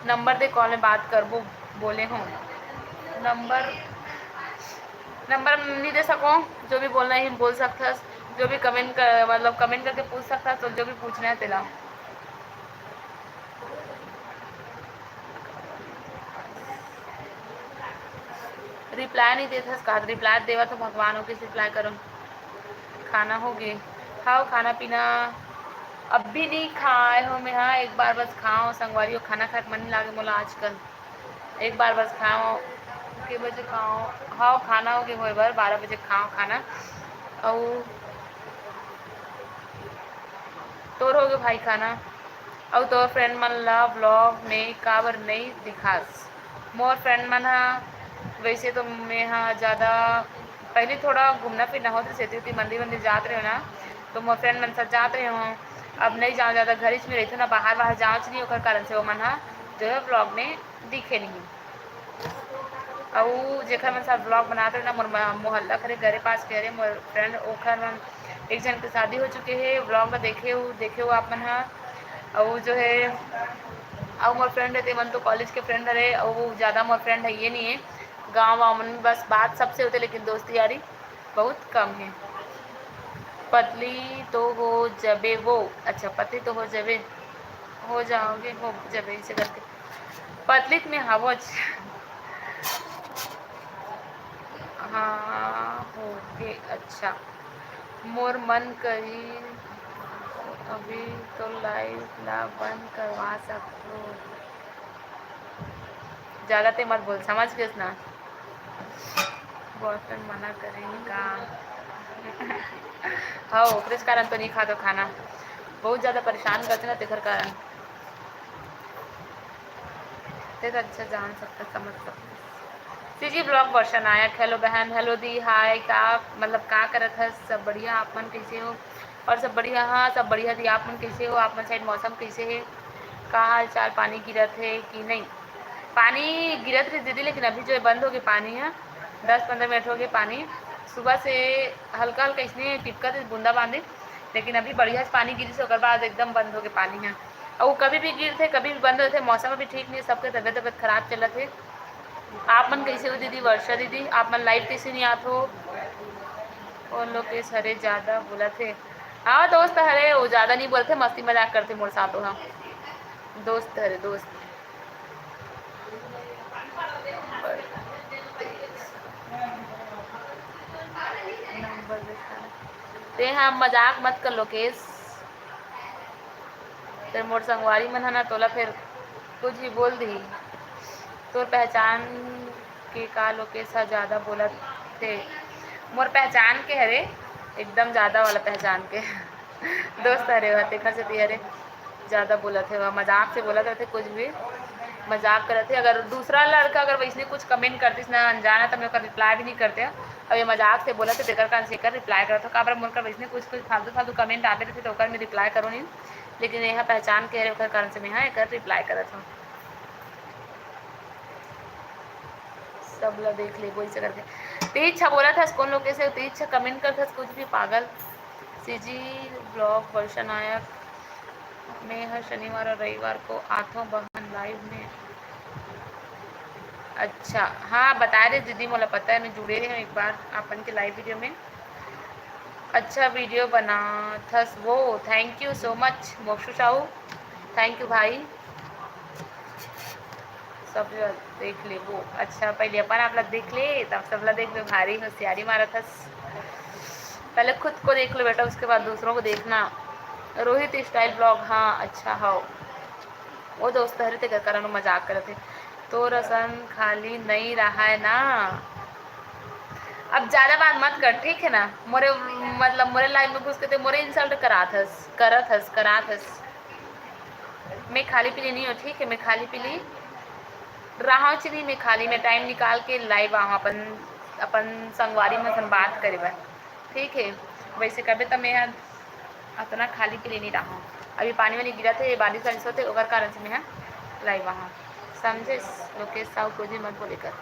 नंबर दे, call में बात करबो, बोले हूँ। नंबर, नंबर नहीं दे सको, जो भी बोलना है बोल सकथस, जो भी comment कर, मतलब comment करके पूछ सकथस, तो जो भी पूछना है तेला। Reply नहीं देत हस का? Reply देवत हो भगवान हो, किस reply करो? खाना हो गे? हाव, खाना पीना अभी नहीं खाए हो मैं, हाँ, एक बार बस खाओ संगवारी हो, खाना खाए के मन नहीं लागे मोला आजकल। एक बार बस खाओ, के बजे खाओ? हाव, खाना हो गे होए बर, बारह बजे खाओ खाना। अउ तोर हो गे भाई खाना? अउ तोर friend मन ला vlog में काबर नई दिखास? मोर friend मन हा, वैसे तो मैं हा ज़्यादा, पहले थोड़ा घूमना फिरना होत रहिस, सेती उती मंदिर वंदिर जात रहे ना, तो मोर friend मन साथ जात रहे हो। अब नहीं जाओ ज़्यादा, घर में रहते ना, बाहर बाहर जाओ नहीं, ओकर कारण से वो मन हा जो है vlog में दिखे नहीं। अउ जेखर मन साथ vlog बनात रहे ना, मोर म-, मोहल्ला करे, घरे पास के हरे मोर friend, ओखर मन एक झन के शादी हो चुके हे, vlog में देखे हो, देखे हो आप मन हा। अउ जो है, अउ मोर friend है, ते मन तो college के friend हरे, अउ ज़्यादा मोर friend है ये नहीं है, गाँव वाँव मन में बस बात सबसे होते, लेकिन दोस्ती यारी बहुत कम है। पतली तो हो जबे वो, अच्छा, पतली तो हो जबे, हो जाओगे, हो जबे, इसे करके। पतली में हावच। हाँ, हो गे, अच्छा। मोर मन करी अभी तो live ला बंद करवा सकथो। ज़्यादा ते मत बोल, समझ गेस ना? बॉयफ्रेंड मना करे हे का? हाँ, ओकरेच कारण तो नहीं खातो खाना, बहुत ज्यादा परेशान करते ना, तेकर कारण। ते तो अच्छा जान सकते, समझ सकते। सीजी ब्लॉग वर्षा नायक, हेलो बहन, हेलो दी, हाय, का मतलब का करत हस? सब बढ़िया, आप मन कैसे हो? और सब बढ़िया, हाँ, सब बढ़िया दी, आप मन कैसे हो? आप मन साइड मौसम कैसे है? का हाल चाल, पानी गिरत है कि नहीं? पानी गिरत रहे दीदी, लेकिन अभी जो है बंद हो गए पानी है, दस पंद्रह मिनट हो गए पानी। सुबह से हल्का हल्का इसने टिपका थे बूंदा बांदी, लेकिन अभी बढ़िया से पानी गिरी से ओकर बाद एकदम बंद हो गए पानी है। और वो कभी भी गिरते, कभी भी बंद होते, मौसम अभी ठीक नहीं है, सबके तबीयत तबीयत खराब चलत है। आप मन कैसे हो दीदी, वर्षा दीदी? आप मन लाइव कैसे नहीं आत हो? वो लोग के सरे ज्यादा बोलत हे। हाँ, दोस्त हरे, वो ज्यादा नहीं बोलते, मस्ती मजाक करते मोर साथ, हाँ, दोस्त हरे, दोस्त। ते हाँ, मजाक मत कर लोकेश। ते मोर संगवारी मन ह ना, तोला फेर कुछ भी बोल दिही। तोर पहचान के का लोकेश ह ज्यादा बोलत हे? मोर पहचान के हरे, एकदम ज्यादा वाला पहचान के। दोस्त हरे, तेखर सेती हरे, ज्यादा बोलत हे, मजाक से बोलत रहते कुछ भी, मजाक करत हे। अगर दूसरा लड़का अगर वैसने कुछ कमेंट करतिस ना अनजाना, तो मैं ओकर रिप्लाई भी नहीं करते। अब ये मजाक से बोलत हे, तेकर कारण से एकर रिप्लाई करत हो। काबर मोर कर वैसने कुछ कुछ फालतू फालतू कमेंट आते रहते, तो ओकर मैं रिप्लाई करो नहीं। लेकिन यह पहचान के हरे, ओकर कारण से मैं यहाँ एकर रिप्लाई करत हूँ। सब ला देख लेबो इसे करके। तेज छा बोलत हस, कौन लोग कैसे तेज छा कमेंट करत हस, कुछ भी पागल। सीजी ब्लॉग वर्षा नायक, मैं हर शनिवार और रविवार को आथों बहन लाइव में। अच्छा, हाँ, बता दे दीदी, मोला पता है, मैं जुड़े रहे हूँ एक बार आपन के लाइव वीडियो में। अच्छा वीडियो बनाथस वो, thank you so much मोक्षु Sahu, thank you भाई। सब ला देख लेबो। अच्छा, पहले अपन आप ला देख ले, तब सब ला देखबे। भारी होशियारी मारत हस। पहले खुद को देख लो बेटा, उसके बाद दूसरों को देखना। रोहित स्टाइल ब्लॉग, हाँ, अच्छा, हव। वो दोस्त हरे, तेकर कारण मजाक करत हे। तोर असन खाली नई रहाय ना। अब ज्यादा बात मत कर, ठीक है ना? मोरे, मतलब, मोरे लाइव में घुस के ते मोरे इंसल्ट करात हस, करत हस, करात हस। मैं खाली पीली नहीं हूँ, ठीक है? मैं खाली पीली रहा हूँ नहीं, मैं खाली, मैं टाइम निकाल के लाइव आऊँ अपन, अपन संगवारी मन सन बात करे बर, ठीक है? वैसे कबे तो मैं अतना खाली पीली नहीं रहा हूँ। अभी पानी वानी गिरत हे, बारिश वारिश होत हे, ओकर कारण से मैं लाइव आऊँ, समझे? लोकेश साहू कुछ भी मत बोले कर।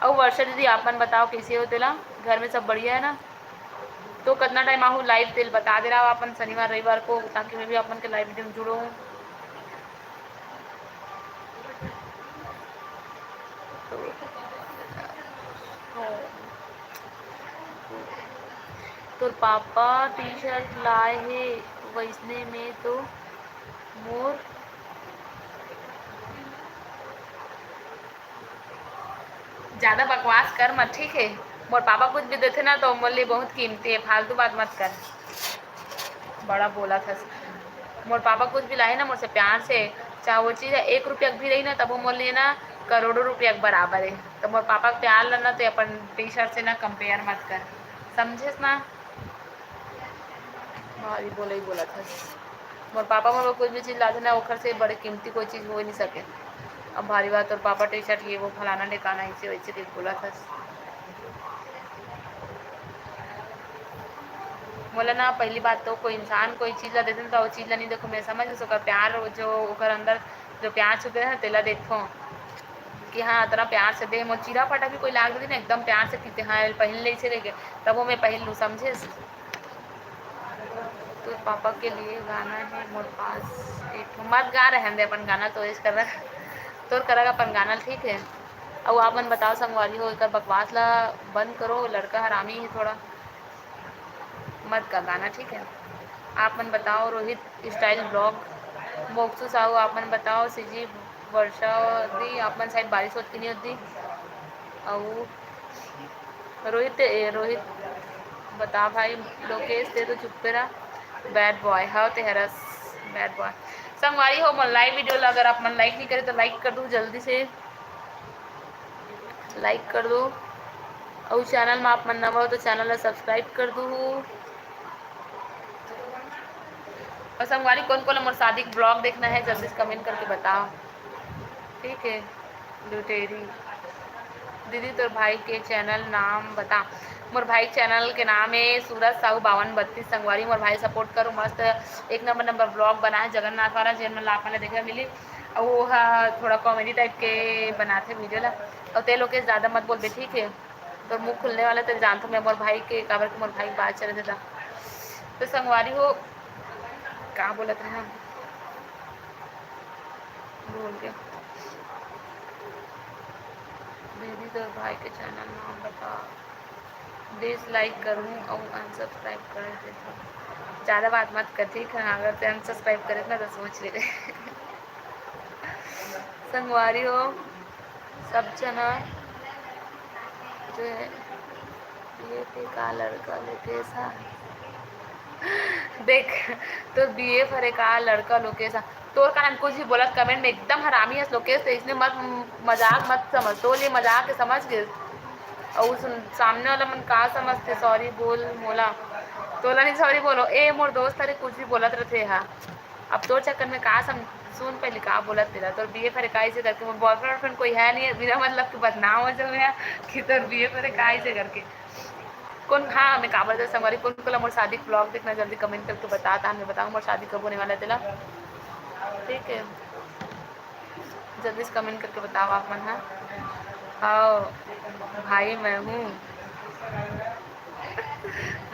अउ वर्षा दीदी, आप मन बताओ कैसे हो तेला? घर में सब बढ़िया है ना? तो कितना टाइम आहू लाइव तेल बता दे रहा हो अपन शनिवार रविवार को, ताकि मैं भी अपन के लाइव वीडियो में जुड़ूँ। तो, तोर पापा टी शर्ट लाए हे, वैसने में तो मोर ज्यादा बकवास कर मत, ठीक है? मोर पापा कुछ भी देथे ना, तो मोर लिए बहुत कीमती है, फालतू बात मत कर। बड़ा बोलत हस। मोर पापा कुछ भी लाए ना, मोर से प्यार से, चाहे वो चीज एक रुपया भी रही ना, तब वो मोर लिए ना करोड़ों रुपया के बराबर है। तो मोर पापा के प्यार ला ना, ते अपन टी शर्ट से ना कंपेयर मत कर, समझेस ना? भारी बोलई बोलत हस। मोर पापा मोर बर कुछ भी चीज लाथे ना, ओखर से बड़े कीमती कोई चीज हो ही नहीं सके। अब भारी बात, तोर पापा टी शर्ट, ये वो, फलाना ढेकाना, ऐसे वैसे कुछ बोलत हस। मोला ना, पहली बात तो कोई इंसान कोई चीज ला देथे ना, तो वो चीज ला नहीं देखो, मैं समझ सकता प्यार, वो जो ओकर अंदर जो प्यार छुपे है, तेला देखो कि हाँ, इतना प्यार से दे। मोर चीरा फटा भी कोई लाग देथे ना, एकदम प्यार से किथे, हाँ, पहन ले, इसे लेके, तब वो मैं पहन लूँ, समझे? तोर पापा के लिए गाना है मोर पास एक ठो। मत गा, रहन दे अपन गाना, तो इस कर, तोर करा अपन गाना, ठीक है? अउ आप मन बताओ संगवारी हो, एकर बकवास ला बंद करो, लड़का हरामी है थोड़ा, मत गा गाना, ठीक है? आप मन बताओ, रोहित स्टाइल ब्लॉग, मोक्सू साहू, आप मन बताओ, सीजी वर्षा दी, आप मन साइड बारिश होती नहीं होती? अउ रोहित, ए, रोहित, बता भाई, लोकेश, ते तो चुप्पे रहा। बैड बॉय, हाँ, ते हरस, बैड बॉय। संगवारी हो, मोर लाइव वीडियो ला अगर आप मन लाइक नहीं करे, तो लाइक कर दो जल्दी से, लाइक कर दो। अउ channel में आप मन नवा हो तो channel ला subscribe कर दूहू। अउ संगवारी, कोन कोन ला मोर शादी के vlog देखना है, जल्दी से comment करके बताओ। ठीक है, लुटेरी दीदी, तोर भाई के channel नाम बता। मोर भाई के channel के नाम है सूरज साहू बावन बत्तीस। संगवारी, मोर भाई support करो, मस्त एक नंबर नंबर vlog बनाए जगन्नाथ वाला, जेन मन ला आप मन ला देखे मिली। अउ वो ह थोड़ा comedy type के बनाथे video ला। अउ ते लोकेश ज्यादा मत बोलबे, ठीक है? तोर मुंह खुलने वाला, तेरे जानथों मैं मोर भाई के, काबर के मोर भाई के बात चलत हे ता। तो संगवारी हो, का बोलत रहे हम? भूल गया। दीदी, तोर भाई के channel नाम बता। Dislike करूँ अउ unsubscribe कर देथों। ज्यादा बात मत कर, ठीक है? अगर ते unsubscribe करे ना तो सोच ले। संगवारी हो, सब जना जो है, बीएफ का लड़का लोकेश हा। देख, तोर बीएफ हरे का लड़का लोकेश हा। तोर कारण कुछ भी बोलत comment में, एकदम हरामी हस लोकेश, ते इसने मत, मजाक मत समझ, तोर लिए मजाक के समझ गे। अउ सुन, सामने वाला मन का समझते, sorry बोल मोला, तोला नहीं sorry बोलो, ए मोर दोस्त हरे, कुछ भी बोलत रथे हा। अब तोर चक्कर में का सम-, सुन पहले का बोलत तेला, तोर बीएफ हरे का ऐसे करके, मोर boyfriend, girlfriend कोई है नहीं है, बिना मतलब के बदनाम हो जाऊँ मैं कि तोर बीएफ हरे का ऐसे करके। कौन, हाँ, मैं का बोलत हूँ संगवारी, कौन कोला मोर शादी के vlog देखना, जल्दी comment करके बता, तान मैं बताऊँ मोर शादी कब होने वाला है तेला। ठीक है, जल्दी से comment करके बताओ आप मन, हाँ। हाँ भाई, मैं हूँ।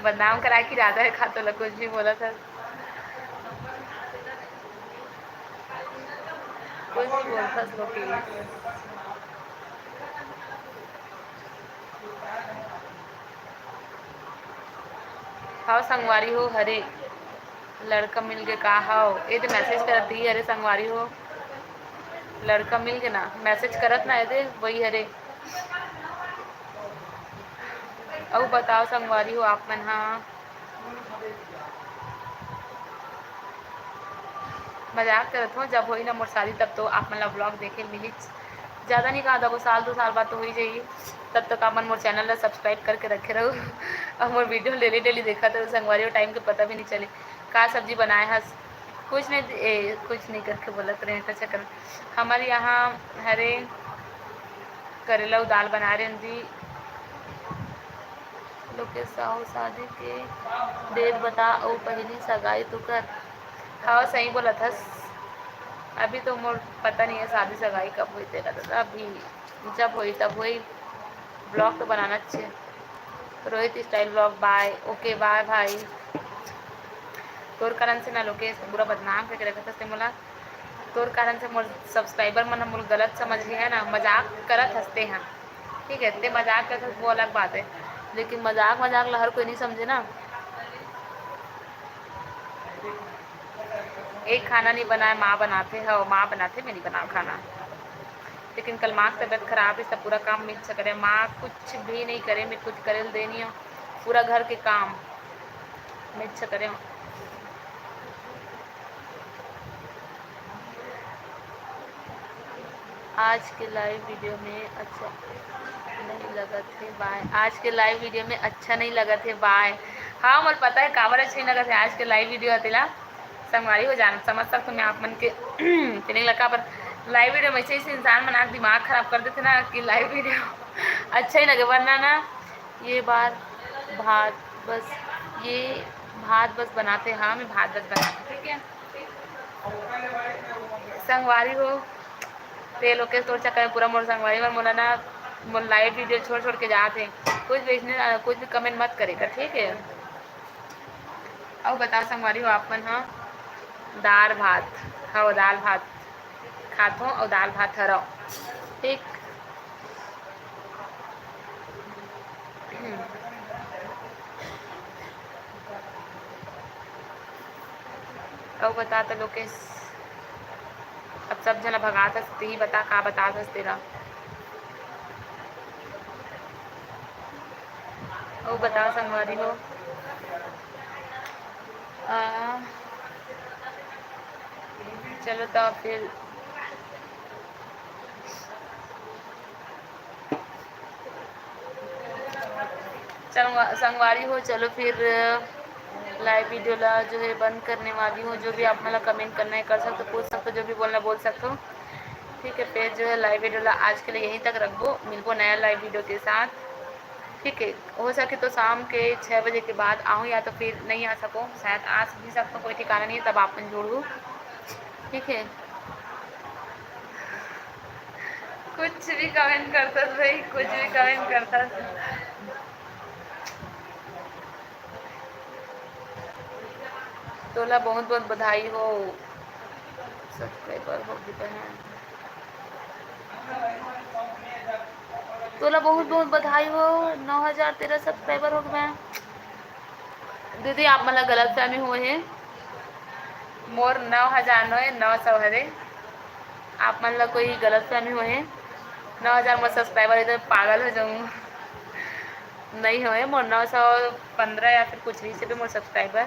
बदनाम कराए के इरादा है का तोला, कुछ भी बोलत हस, कुछ भी बोलत हस लोकेश। हव संगवारी हो, हरे लड़का मिल गे का हव? ए दे message करत ही, अरे संगवारी हो, लड़का मिल गे ना, message करत ना, ए दे वही हरे। अउ बताओ संगवारी हो आप मन हा। मजाक करत हों, जब होई ना मोर शादी तब तो आप मन ला vlog देखे मिलिच। ज्यादा नहीं कहा, दो साल दो साल बाद तो हो ही जाही। तब तक आप मन मोर channel ला subscribe करके रखे रहो अउ मोर video daily daily देखत रहो संगवारी हो, time के पता भी नहीं चले। का सब्जी बनाए हस? कुछ नहीं, ए, कुछ नहीं करके बोलत रहे, अच्छा कर। हमर यहाँ हरे करेला अउ दाल बना रहे दी। लोकेश साहू, शादी के date बता अउ पहली सगाई तो कर। हाँ, सही बोलत हस, अभी तो मोर पता नहीं है शादी सगाई कब होई तेला दादा, अभी जब होई तब होई, vlog तो बनाना चाहिए। Rohit style vlog, bye। OK, bye भाई। तोर कारण से ना लोकेश पूरा बदनाम करके रखत हस ते मोला। तोर कारण से मोर subscriber मन ह मोला गलत समझ लिहे ना, मजाक करत हस ते हा, ठीक है, ते मजाक करत हस, वो अलग बात है, लेकिन मजाक, मजाक ला हर कोई नहीं समझे ना। एक खाना नहीं बनाए, माँ बनाथे, हो, माँ बनाथे, मैं नहीं बनाओ खाना। लेकिन कल माँ के तबीयत खराब है, सब पूरा काम मिर्च करे, माँ कुछ भी नहीं करे, मैं कुछ करे दे नहीं हूँ, पूरा घर के काम मिर्च करे। आज के live video में अच्छा नहीं लगत हे bye। आज के live video में अच्छा नहीं लगत हे bye। हाँ, मोर पता है काबर अच्छा नहीं लगत है आज के live video ह तेला। संगवारी हो जान समझ सकत हो मैं आप मन के feeling ला, काबर live video में ऐसे, ऐसे इंसान मन के दिमाग खराब कर देथे ना कि live video अच्छा ही लगे, वरना ना ये बार भात बस, ये भात बस बनाते, हाँ, मैं भात बस बनाते, ठीक है। संगवारी हो, ते लोग के तोर चक्कर में पूरा मोर संगवारी मन मोला ना, मोर live video छोड़, छोड़ के जात हे। कुछ भी इसने, कुछ भी comment मत करे कर, ठीक है। अउ बताओ संगवारी हो, आप मन ह दाल भात, हव, दाल भात खाथो अउ दाल भात हरव, ठीक। अउ बता त लोकेश, अब सब झन ला भगात हस, तेही बता, का बतात हस तेला? अउ बताओ संगवारी हो। आ, चलो तो फिर संगवा-, संगवारी हो, चलो फिर live video ला जो है बंद करने वाली हूँ। जो भी आप मन ला comment करना है कर सकते हो, पूछ सकते हो, जो भी बोलना बोल सकते हो। ठीक है, फिर जो है live video ला आज के लिए यहीं तक रखबो, मिलबो नया live video के साथ। ठीक है, हो सके तो शाम के छः बजे के बाद आऊँ या तो फिर नहीं आ सको, शायद आ भी सकता हूँ, कोई ठिकाना नहीं है, तब आप मन जुड़ू। ठीक है, कुछ भी comment करता भाई, कुछ भी comment करता। तोला बहुत बहुत बधाई हो, subscriber हो गई बहन। तोला बहुत बहुत बधाई हो, नौ हजार तेरह subscriber हो गए बहन। दीदी, आप मन ला गलतफहमी होए हे, मोर नौ हजार नोहे, नौ सौ हरे। आप मन ला कोई गलतफहमी होए हे, नौ हजार मोर subscriber, इधर पागल हो जाऊँ। नहीं होए, मोर नौ सौ पन्द्रह या फिर कुछ नहीं से भी मोर subscriber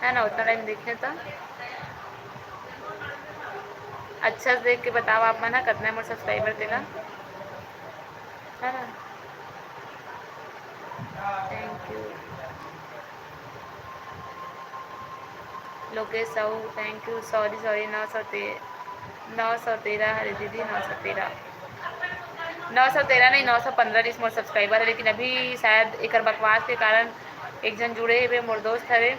है ना, उतना time देखे तो। अच्छा से देख के बताओ आप मन ह, कितना है मोर subscriber तेला, है ना। Thank you। Lokesh Sahu, thank you। Sorry, sorry, नौ सौ ते-, नौ सौ तेरह, अरे दीदी, नौ सौ तेरह, नौ सौ तेरह नहीं, नौ सौ पन्द्रह रिस मोर subscriber है, लेकिन अभी शायद एकर बकवास के कारण एक झन जुड़े हवे, मोर दोस्त हवे,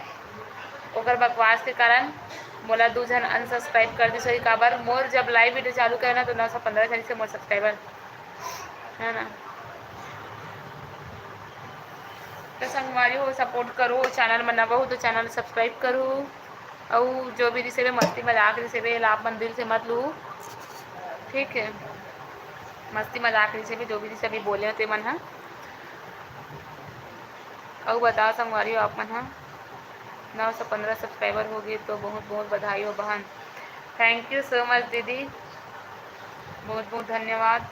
ओकर बकवास के कारण मोला दू झन unsubscribe कर दिस होही। काबर, मोर जब live video चालू करे ना, तो नौ सौ पन्द्रह झन से मोर subscriber है ना। तो संगवारी हो, support करो, channel में नवा हो तो channel subscribe करो, अउ जो भी रिसे भी मस्ती मजाक रिसे भी, एला आप मन दिल से मत लू, ठीक है। मस्ती मजाक रिसे भी, जो भी रिसे भी बोले हो ते मन ह। अउ बताओ संगवारी हो, आप मन ह नौ सौ पन्द्रह subscriber हो गए तो बहुत बहुत बधाई हो बहन। Thank you so much दीदी, बहुत बहुत धन्यवाद।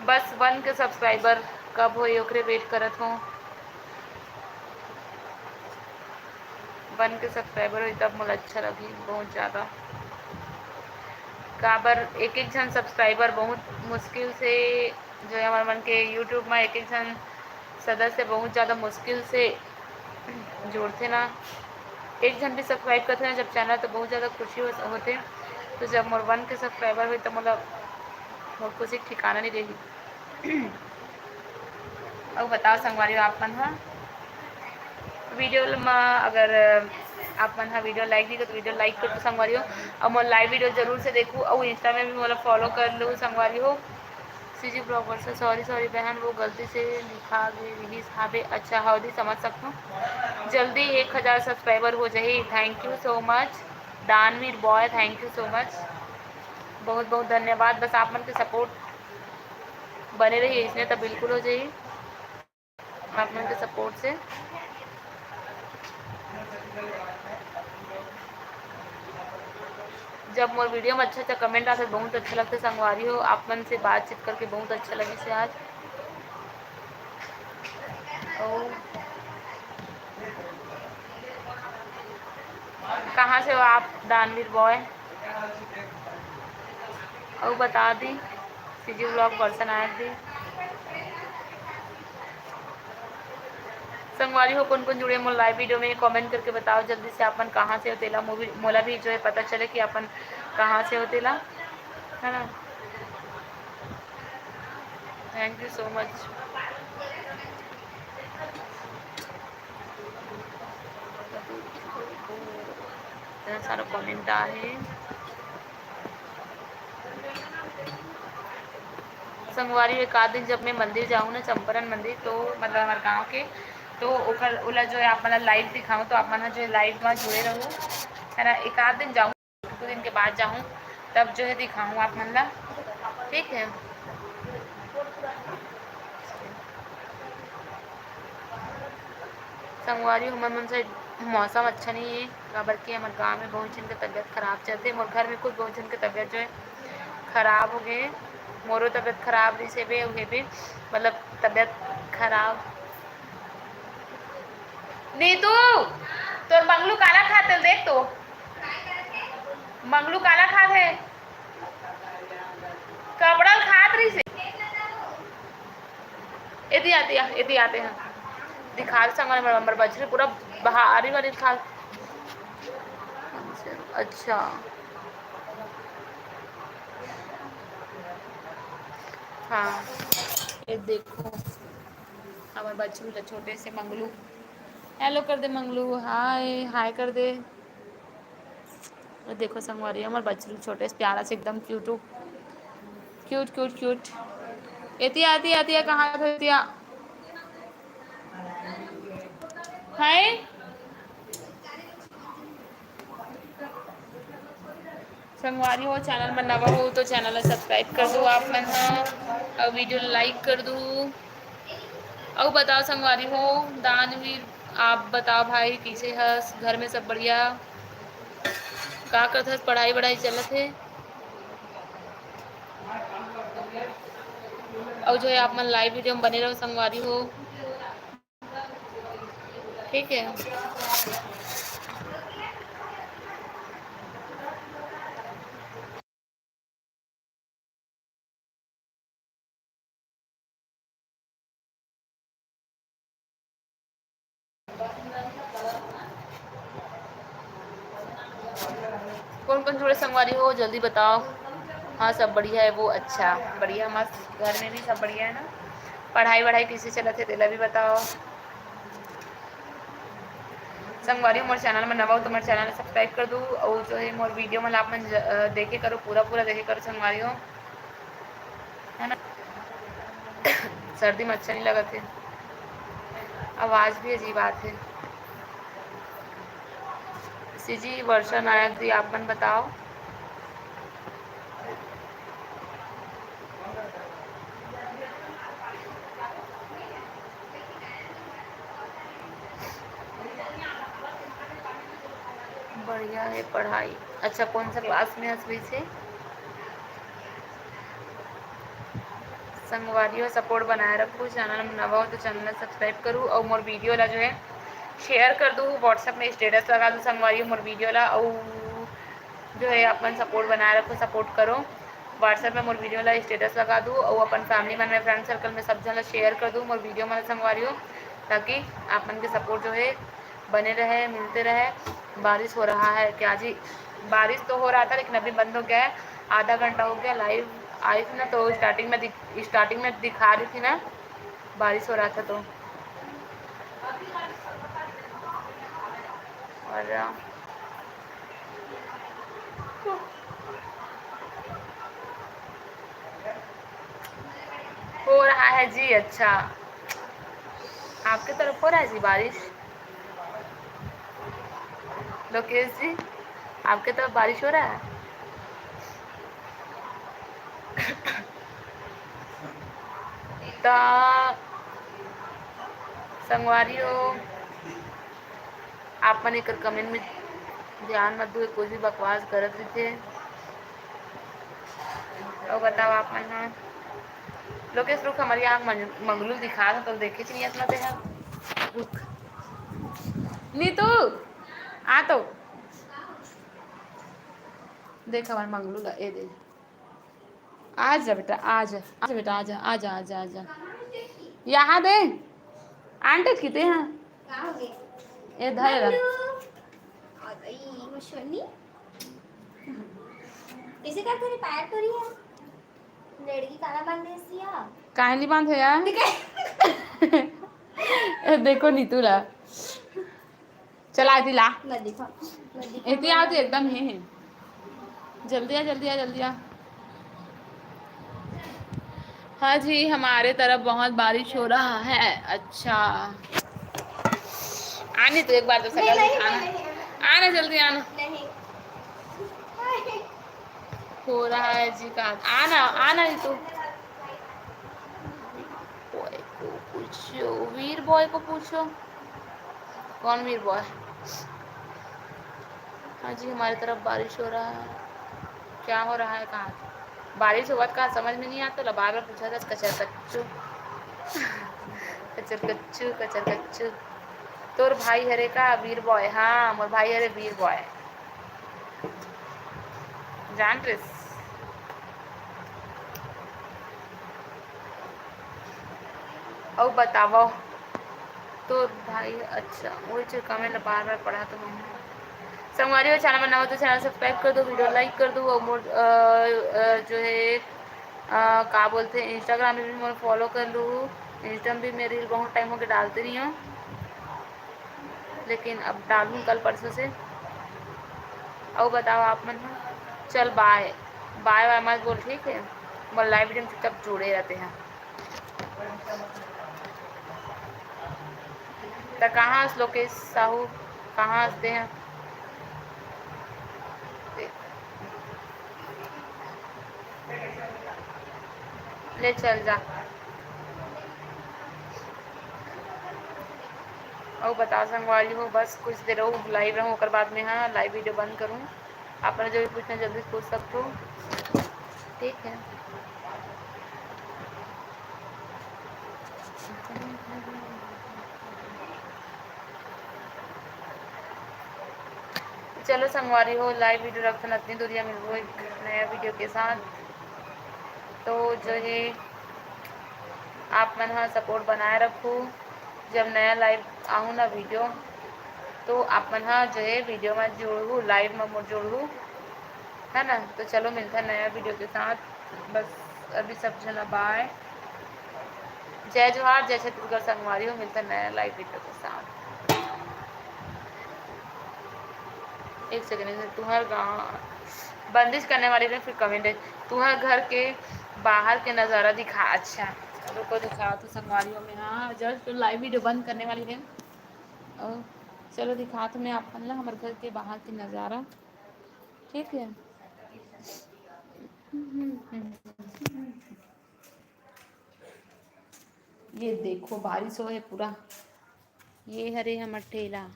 बस one K subscriber कब होही ओकरे wait करत हों। One K subscriber होही तब मोला अच्छा लगही बहुत ज़्यादा। काबर एक एक झन subscriber बहुत मुश्किल से, जो है हमर मन के YouTube में एक एक झन सदस्य बहुत ज़्यादा मुश्किल से जोड़थे ना, एक झन भी subscribe करथे ना जब channel, तो बहुत ज़्यादा खुशी हो-, होथे। तो जब मोर one K subscriber होही, तो मोला मोर खुशी के ठिकाना नहीं रही। अउ बताओ संगवारी हो, आप मन ह video म अगर आप मन ह video like नहीं कर तो video like कर दो संगवारी हो, अउ मोर live video जरूर से देखू, अउ Insta में भी मोला follow कर लो संगवारी हो। सीजी ब्लॉग वर्षा, sorry sorry बहन, वो गलती से लिखा गे रिहिस हाबे। अच्छा, हव दी, समझ सकथों। जल्दी एक हजार subscriber हो जाही। Thank you so much दानवीर बॉय, thank you so much, बहुत बहुत धन्यवाद। बस आप मन के support बने रही, इसने तो बिल्कुल हो जाही। आप मन के support से। जब मोर video में अच्छा अच्छा comment आथे, बहुत अच्छा लगथे संगवारी हो। आप मन से बातचीत करके बहुत अच्छा लगिस हे आज। अउ कहाँ से हो आप, दानवीर बॉय? अउ बता दी, सीजी ब्लॉग पर्सन आए दी। संगवारी हो, कोन कोन जुड़े मोर live video में, comment करके बताओ जल्दी से, आप मन कहाँ से हो तेला, मोला भी जो है पता चले कि आप मन कहाँ से हो तेला, है ना। Thank you so much। इतना सारा comment आए हे। संगवारी, एक आध दिन जब मैं मंदिर जाहूँ ना, चंपारण मंदिर, तो मतलब हमारे गांव के, तो ओकर ओला जो है आप मतलब live दिखाऊँ, तो आप मन जो है live में जुड़े रहो, है ना। एक आध दिन जाहूँ, दो दिन के बाद जाहूँ, तब जो है दिखाऊँ आप मन ला, ठीक है। संगवारी, हमर मन से मौसम अच्छा नहीं है, काबर कि हमर गांव में बहुत झन के तबीयत खराब चलथे, मोर घर में खुद बहुत झन के तबीयत जो है खराब हो गए। मोरो तबीयत खराब रही से बे, उहे बे, मतलब तबीयत खराब। नीतू, तोर मंगलू काला खात हे, देख तो। मंगलू काला खात हे। कपड़ा खात रही से। एती आते, एती आते हैं। दिखा दे संगवारी, हमर बछरू पूरा भारी भारी दिखा। अच्छा, हाँ, ये देखो, हमर बछरू ला छोटे से मंगलू। हेलो कर दे मंगलू, हाय, हाय कर दे। ये देखो संगवारी, हमर बछरू छोटे से प्यारा से एकदम क्यूट, क्यूट, क्यूट, क्यूट। एतिया, एतिया, एतिया, कहाँ थे एतिया? हाय। संगवारी हो, चैनल में नवा हो तो चैनल ला सब्सक्राइब कर दो आप मन ह, अउ वीडियो ला लाइक कर दो। अउ बताओ संगवारी हो, दानवीर, आप बताओ भाई, कइसे हस? घर में सब बढ़िया? का करत हस? पढ़ाई वढ़ाई चलत हे? अउ जो है आप मन लाइव वीडियो में बने रहो संगवारी हो। ठीक है। कौन कौन जुड़े संगवारी हो, जल्दी बताओ। हाँ, सब बढ़िया है वो। अच्छा, बढ़िया, मस्त, घर में भी सब बढ़िया है ना? पढ़ाई वढ़ाई कैसे चलत है, तेला भी बताओ। संगवारी हो, मोर चैनल में नवा हो तो मोर चैनल सब्सक्राइब कर दू, और जो है मोर वीडियो मन आप मन ज-, अ, देखे करो, पूरा पूरा देखे करो संगवारी हो, है ना? सर्दी में अच्छा नहीं लगत है, आवाज भी अजीब आत है। सीजी वर्षा नायक जी, आप मन बताओ। बढ़िया है पढ़ाई। अच्छा, कौन सा क्लास में हस वैसे? संगवारी हो, सपोर्ट बनाए रखू। चैनल में नवा हो तो चैनल ला सब्सक्राइब करू, और मोर वीडियो ला जो है शेयर कर दू, WhatsApp में स्टेटस लगा दू संगवारी हो मोर वीडियो ला, और जो है अपन सपोर्ट बनाए रखो, सपोर्ट करो। WhatsApp में मोर वीडियो ला स्टेटस लगा दू, और अपन फैमिली मन में, फ्रेंड सर्कल में सब झन ला शेयर कर दू मोर वीडियो मन ला संगवारी हो, ताकि आप मन के सपोर्ट जो है बने रहे, मिलते रहे। बारिश हो रहा है क्या जी? बारिश तो हो रहा था, लेकिन अभी बंद हो गया है। आधा घंटा हो गया, लाइव आई थी ना, तो स्टार्टिंग में दिख-, स्टार्टिंग में दिखा रही थी ना, बारिश हो रहा था तो। और हो रहा है जी। अच्छा, आपके तरफ हो रहा है जी बारिश? लोकेश जी, आपके तरफ बारिश हो रहा है? तो संगवारी हो, आप मन एकर कमेंट में ध्यान मत दू, कुछ भी बकवास गलत रहिथे। अउ बताओ आप मन ह। लोकेश, रुक, हमर यहाँ मंग-, मंगलू दिखा था, तो देखे च नहीं अपना तेहा। रुक। नीतू, आ तो। देख हमर मंगलू ला, ए दे। आ जा बेटा, आ जा, आ जा बेटा, आ जा, आ जा, आ जा, आ जा। यहाँ दे। आंटी किते हैं? का हो गया? ए धर ला। मम्मी। आ गई, वो सोनी। इसे क्या तेरे पैर तो नहीं है? लड़की काला बांध दे सिया। काहे नहीं बांधे यार? ठीक है। ए, देखो नीतू ला। चला, एती ला। मैं दिखा, मैं दिखा। एती आओ, तो एकदम ही है। जल्दी आ, जल्दी आ, जल्दी आ। हाँ जी, हमारे तरफ बहुत बारिश हो रहा है। अच्छा। आने तो एक बार तो सकल नहीं, नहीं, दिखाना। नहीं, नहीं, नहीं। आना, जल्दी आना। नहीं। हो रहा है जी काम। आना, आना ही तू। बॉय को पूछो, वीर बॉय को पूछो। कौन वीर बॉय? हाँ जी, हमारी तरफ बारिश हो रहा है। क्या हो रहा है, कहाँ? बारिश होवत का समझ में नहीं आता, ला बार-बार पूछा था, कचर कच्चू। कचर कच्चू, कचर कच्चू। तोर भाई हरे का वीर बॉय? हाँ, मोर भाई हरे वीर बॉय। जान रेस। अउ बतावव। तो भाई, अच्छा, वही चीज comment ला बार-बार पढ़ा तो मैं। संगवारी हो, channel में नवा हो तो channel subscribe कर दो, video like कर दो, अउ मोर, अ, अ, जो है, अ, का बोलते हैं, Instagram में भी मोर follow कर लू। Insta में भी मैं reel बहुत time हो गए डालते नहीं हूँ, लेकिन अब डालूँ कल परसों से। अउ बताओ आप मन ह। चल bye, bye bye मत बोल, ठीक है? मोर live video में चुपचाप जुड़े रहते हैं। त कहाँ हस लोकेश साहू, कहाँ हस तेहा? ले चल जा। अउ बता संगवारी हो, बस कुछ देर अउ live रहूँ, ओकर बाद में, हाँ, live video बंद करूँ। आप मन जो भी पूछना जल्दी पूछ सकते हो, ठीक है। चलो संगवारी हो, live video रखथन, अतनी दूरिया मिलबो एक नया video के साथ। तो जो है, आप मन ह support बनाए रखो। जब नया live आहू ना video, तो आप मन ह जो है video में जुड़हू, live में जुड़हू, है ना? तो चलो मिलथन नया video के साथ। बस अभी सब झन bye। जय जोहार, जय छत्तीसगढ़ संगवारी हो, मिलथन नया live video के साथ। एक second, एक second, तुम्हार गाँव बंदिश करने वाली ने फिर comment है, तुम्हार घर के बाहर के नज़ारा दिखा। अच्छा, रुको, दिखात हूँ संगवारी हो मैं। हाँ, just live video बंद करने वाली है। और चलो दिखात हूँ मैं आप मन ला हमर घर के बाहर के नज़ारा, ठीक है। ये देखो, बारिश होए हे पूरा। ये हरे हमर ठेला,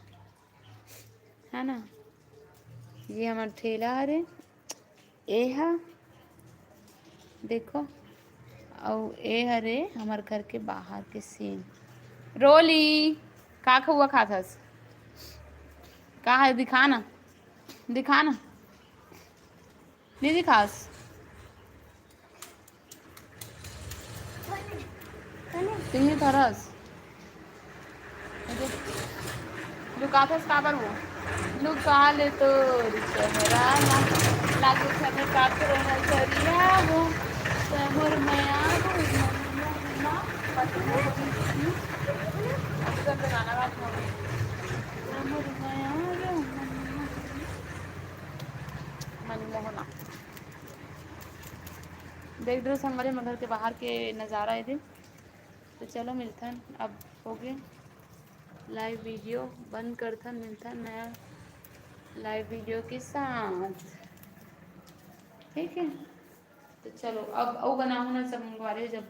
है ना, ये हमर ठेला हरे, ए हा देखो, अउ ए हरे हमर घर के बाहर के scene। रोली, का खउआ खात हस? का है, दिखा ना, दिखा ना। नहीं दिखास। तिही तरस। लुकाथस काबर वो? लुका ले तोर चेहरा ला, लागे छने काकरो नजरिया वो। तैं मोर मया वो, मन मोहना, पतले हो गई। अभी तो गाना बात हो गई। तैं मोर मया वो, मन मोहना। मनमोहना। देख दो संगवारी, हमर घर के बाहर के नज़ारा ए दे। तो चलो मिलथन, अब हो गए live video बंद करथन, मिलथन नया live video के साथ, ठीक है। तो चलो अब अउ बनाहूँ ना संगवारी, जब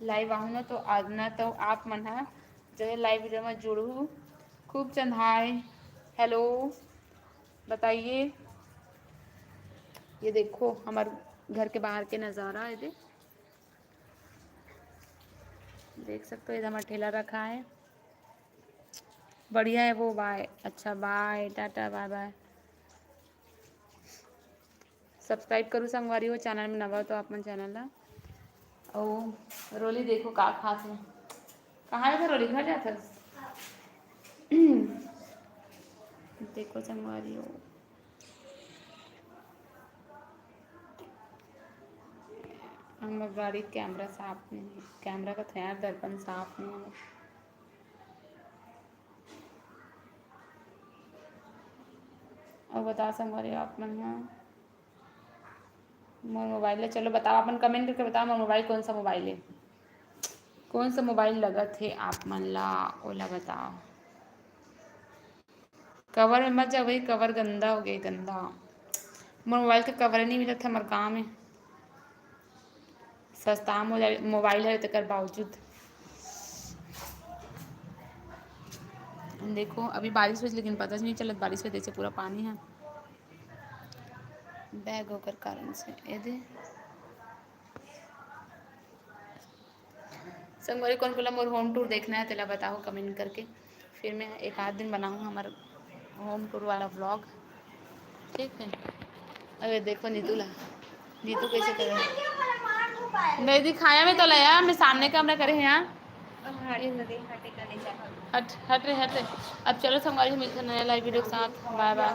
live आहूँ ना तो आज ना तो आप मन हा जो है live video में जुड़हू। खूब चंद hi, hello बताइए। ये देखो हमर घर के बाहर के नज़ारा है, दे, देख सकते हो, इधर हमर ठेला रखा है, बढ़िया है वो। Bye, अच्छा bye, Tata, bye bye। Subscribe करू संगवारी हो, channel में नवा हो तो आप मन channel ला। ओ रोली देखो का खात है, कहाँ है रोली, घर जात हस? देखो संगवारी हो, हमर गाड़ी के camera साफ नहीं, camera का तो यार दर्पण साफ नहीं है। अउ बता संगवारी हो आप मन ह मोर mobile ला, चलो बताओ, अपन comment करके बताओ, मोर mobile कौन सा mobile है, कौन सा mobile लगत है आप मन ला, ओला बताओ। Cover में मत जाओ भाई, cover गंदा हो गया, गंदा। मोर mobile के cover नहीं मिलत है हमर गाँव में। सस्ता मोबाइल, mobile है, तेकर बावजूद। देखो, अभी बारिश होइस, लेकिन पता नहीं चलत बारिश होइस, जैसे पूरा पानी है। Bag ओकर कारण से, ये दे। संगवारी, कोन कोन ला मोर home tour देखना है, तेला बताओ comment करके। फिर मैं एक आध दिन बनाऊँ हमर home tour वाला vlog, ठीक है। अरे देखो नीतू ला, नीतू कैसे करे। नहीं दिखाया मैं तो ला यार, मैं सामने camera करे हैं यार। हट हट रे हट रे। अब चलो संगवारी, मिलते नया लाइव वीडियो के साथ। बाय बाय।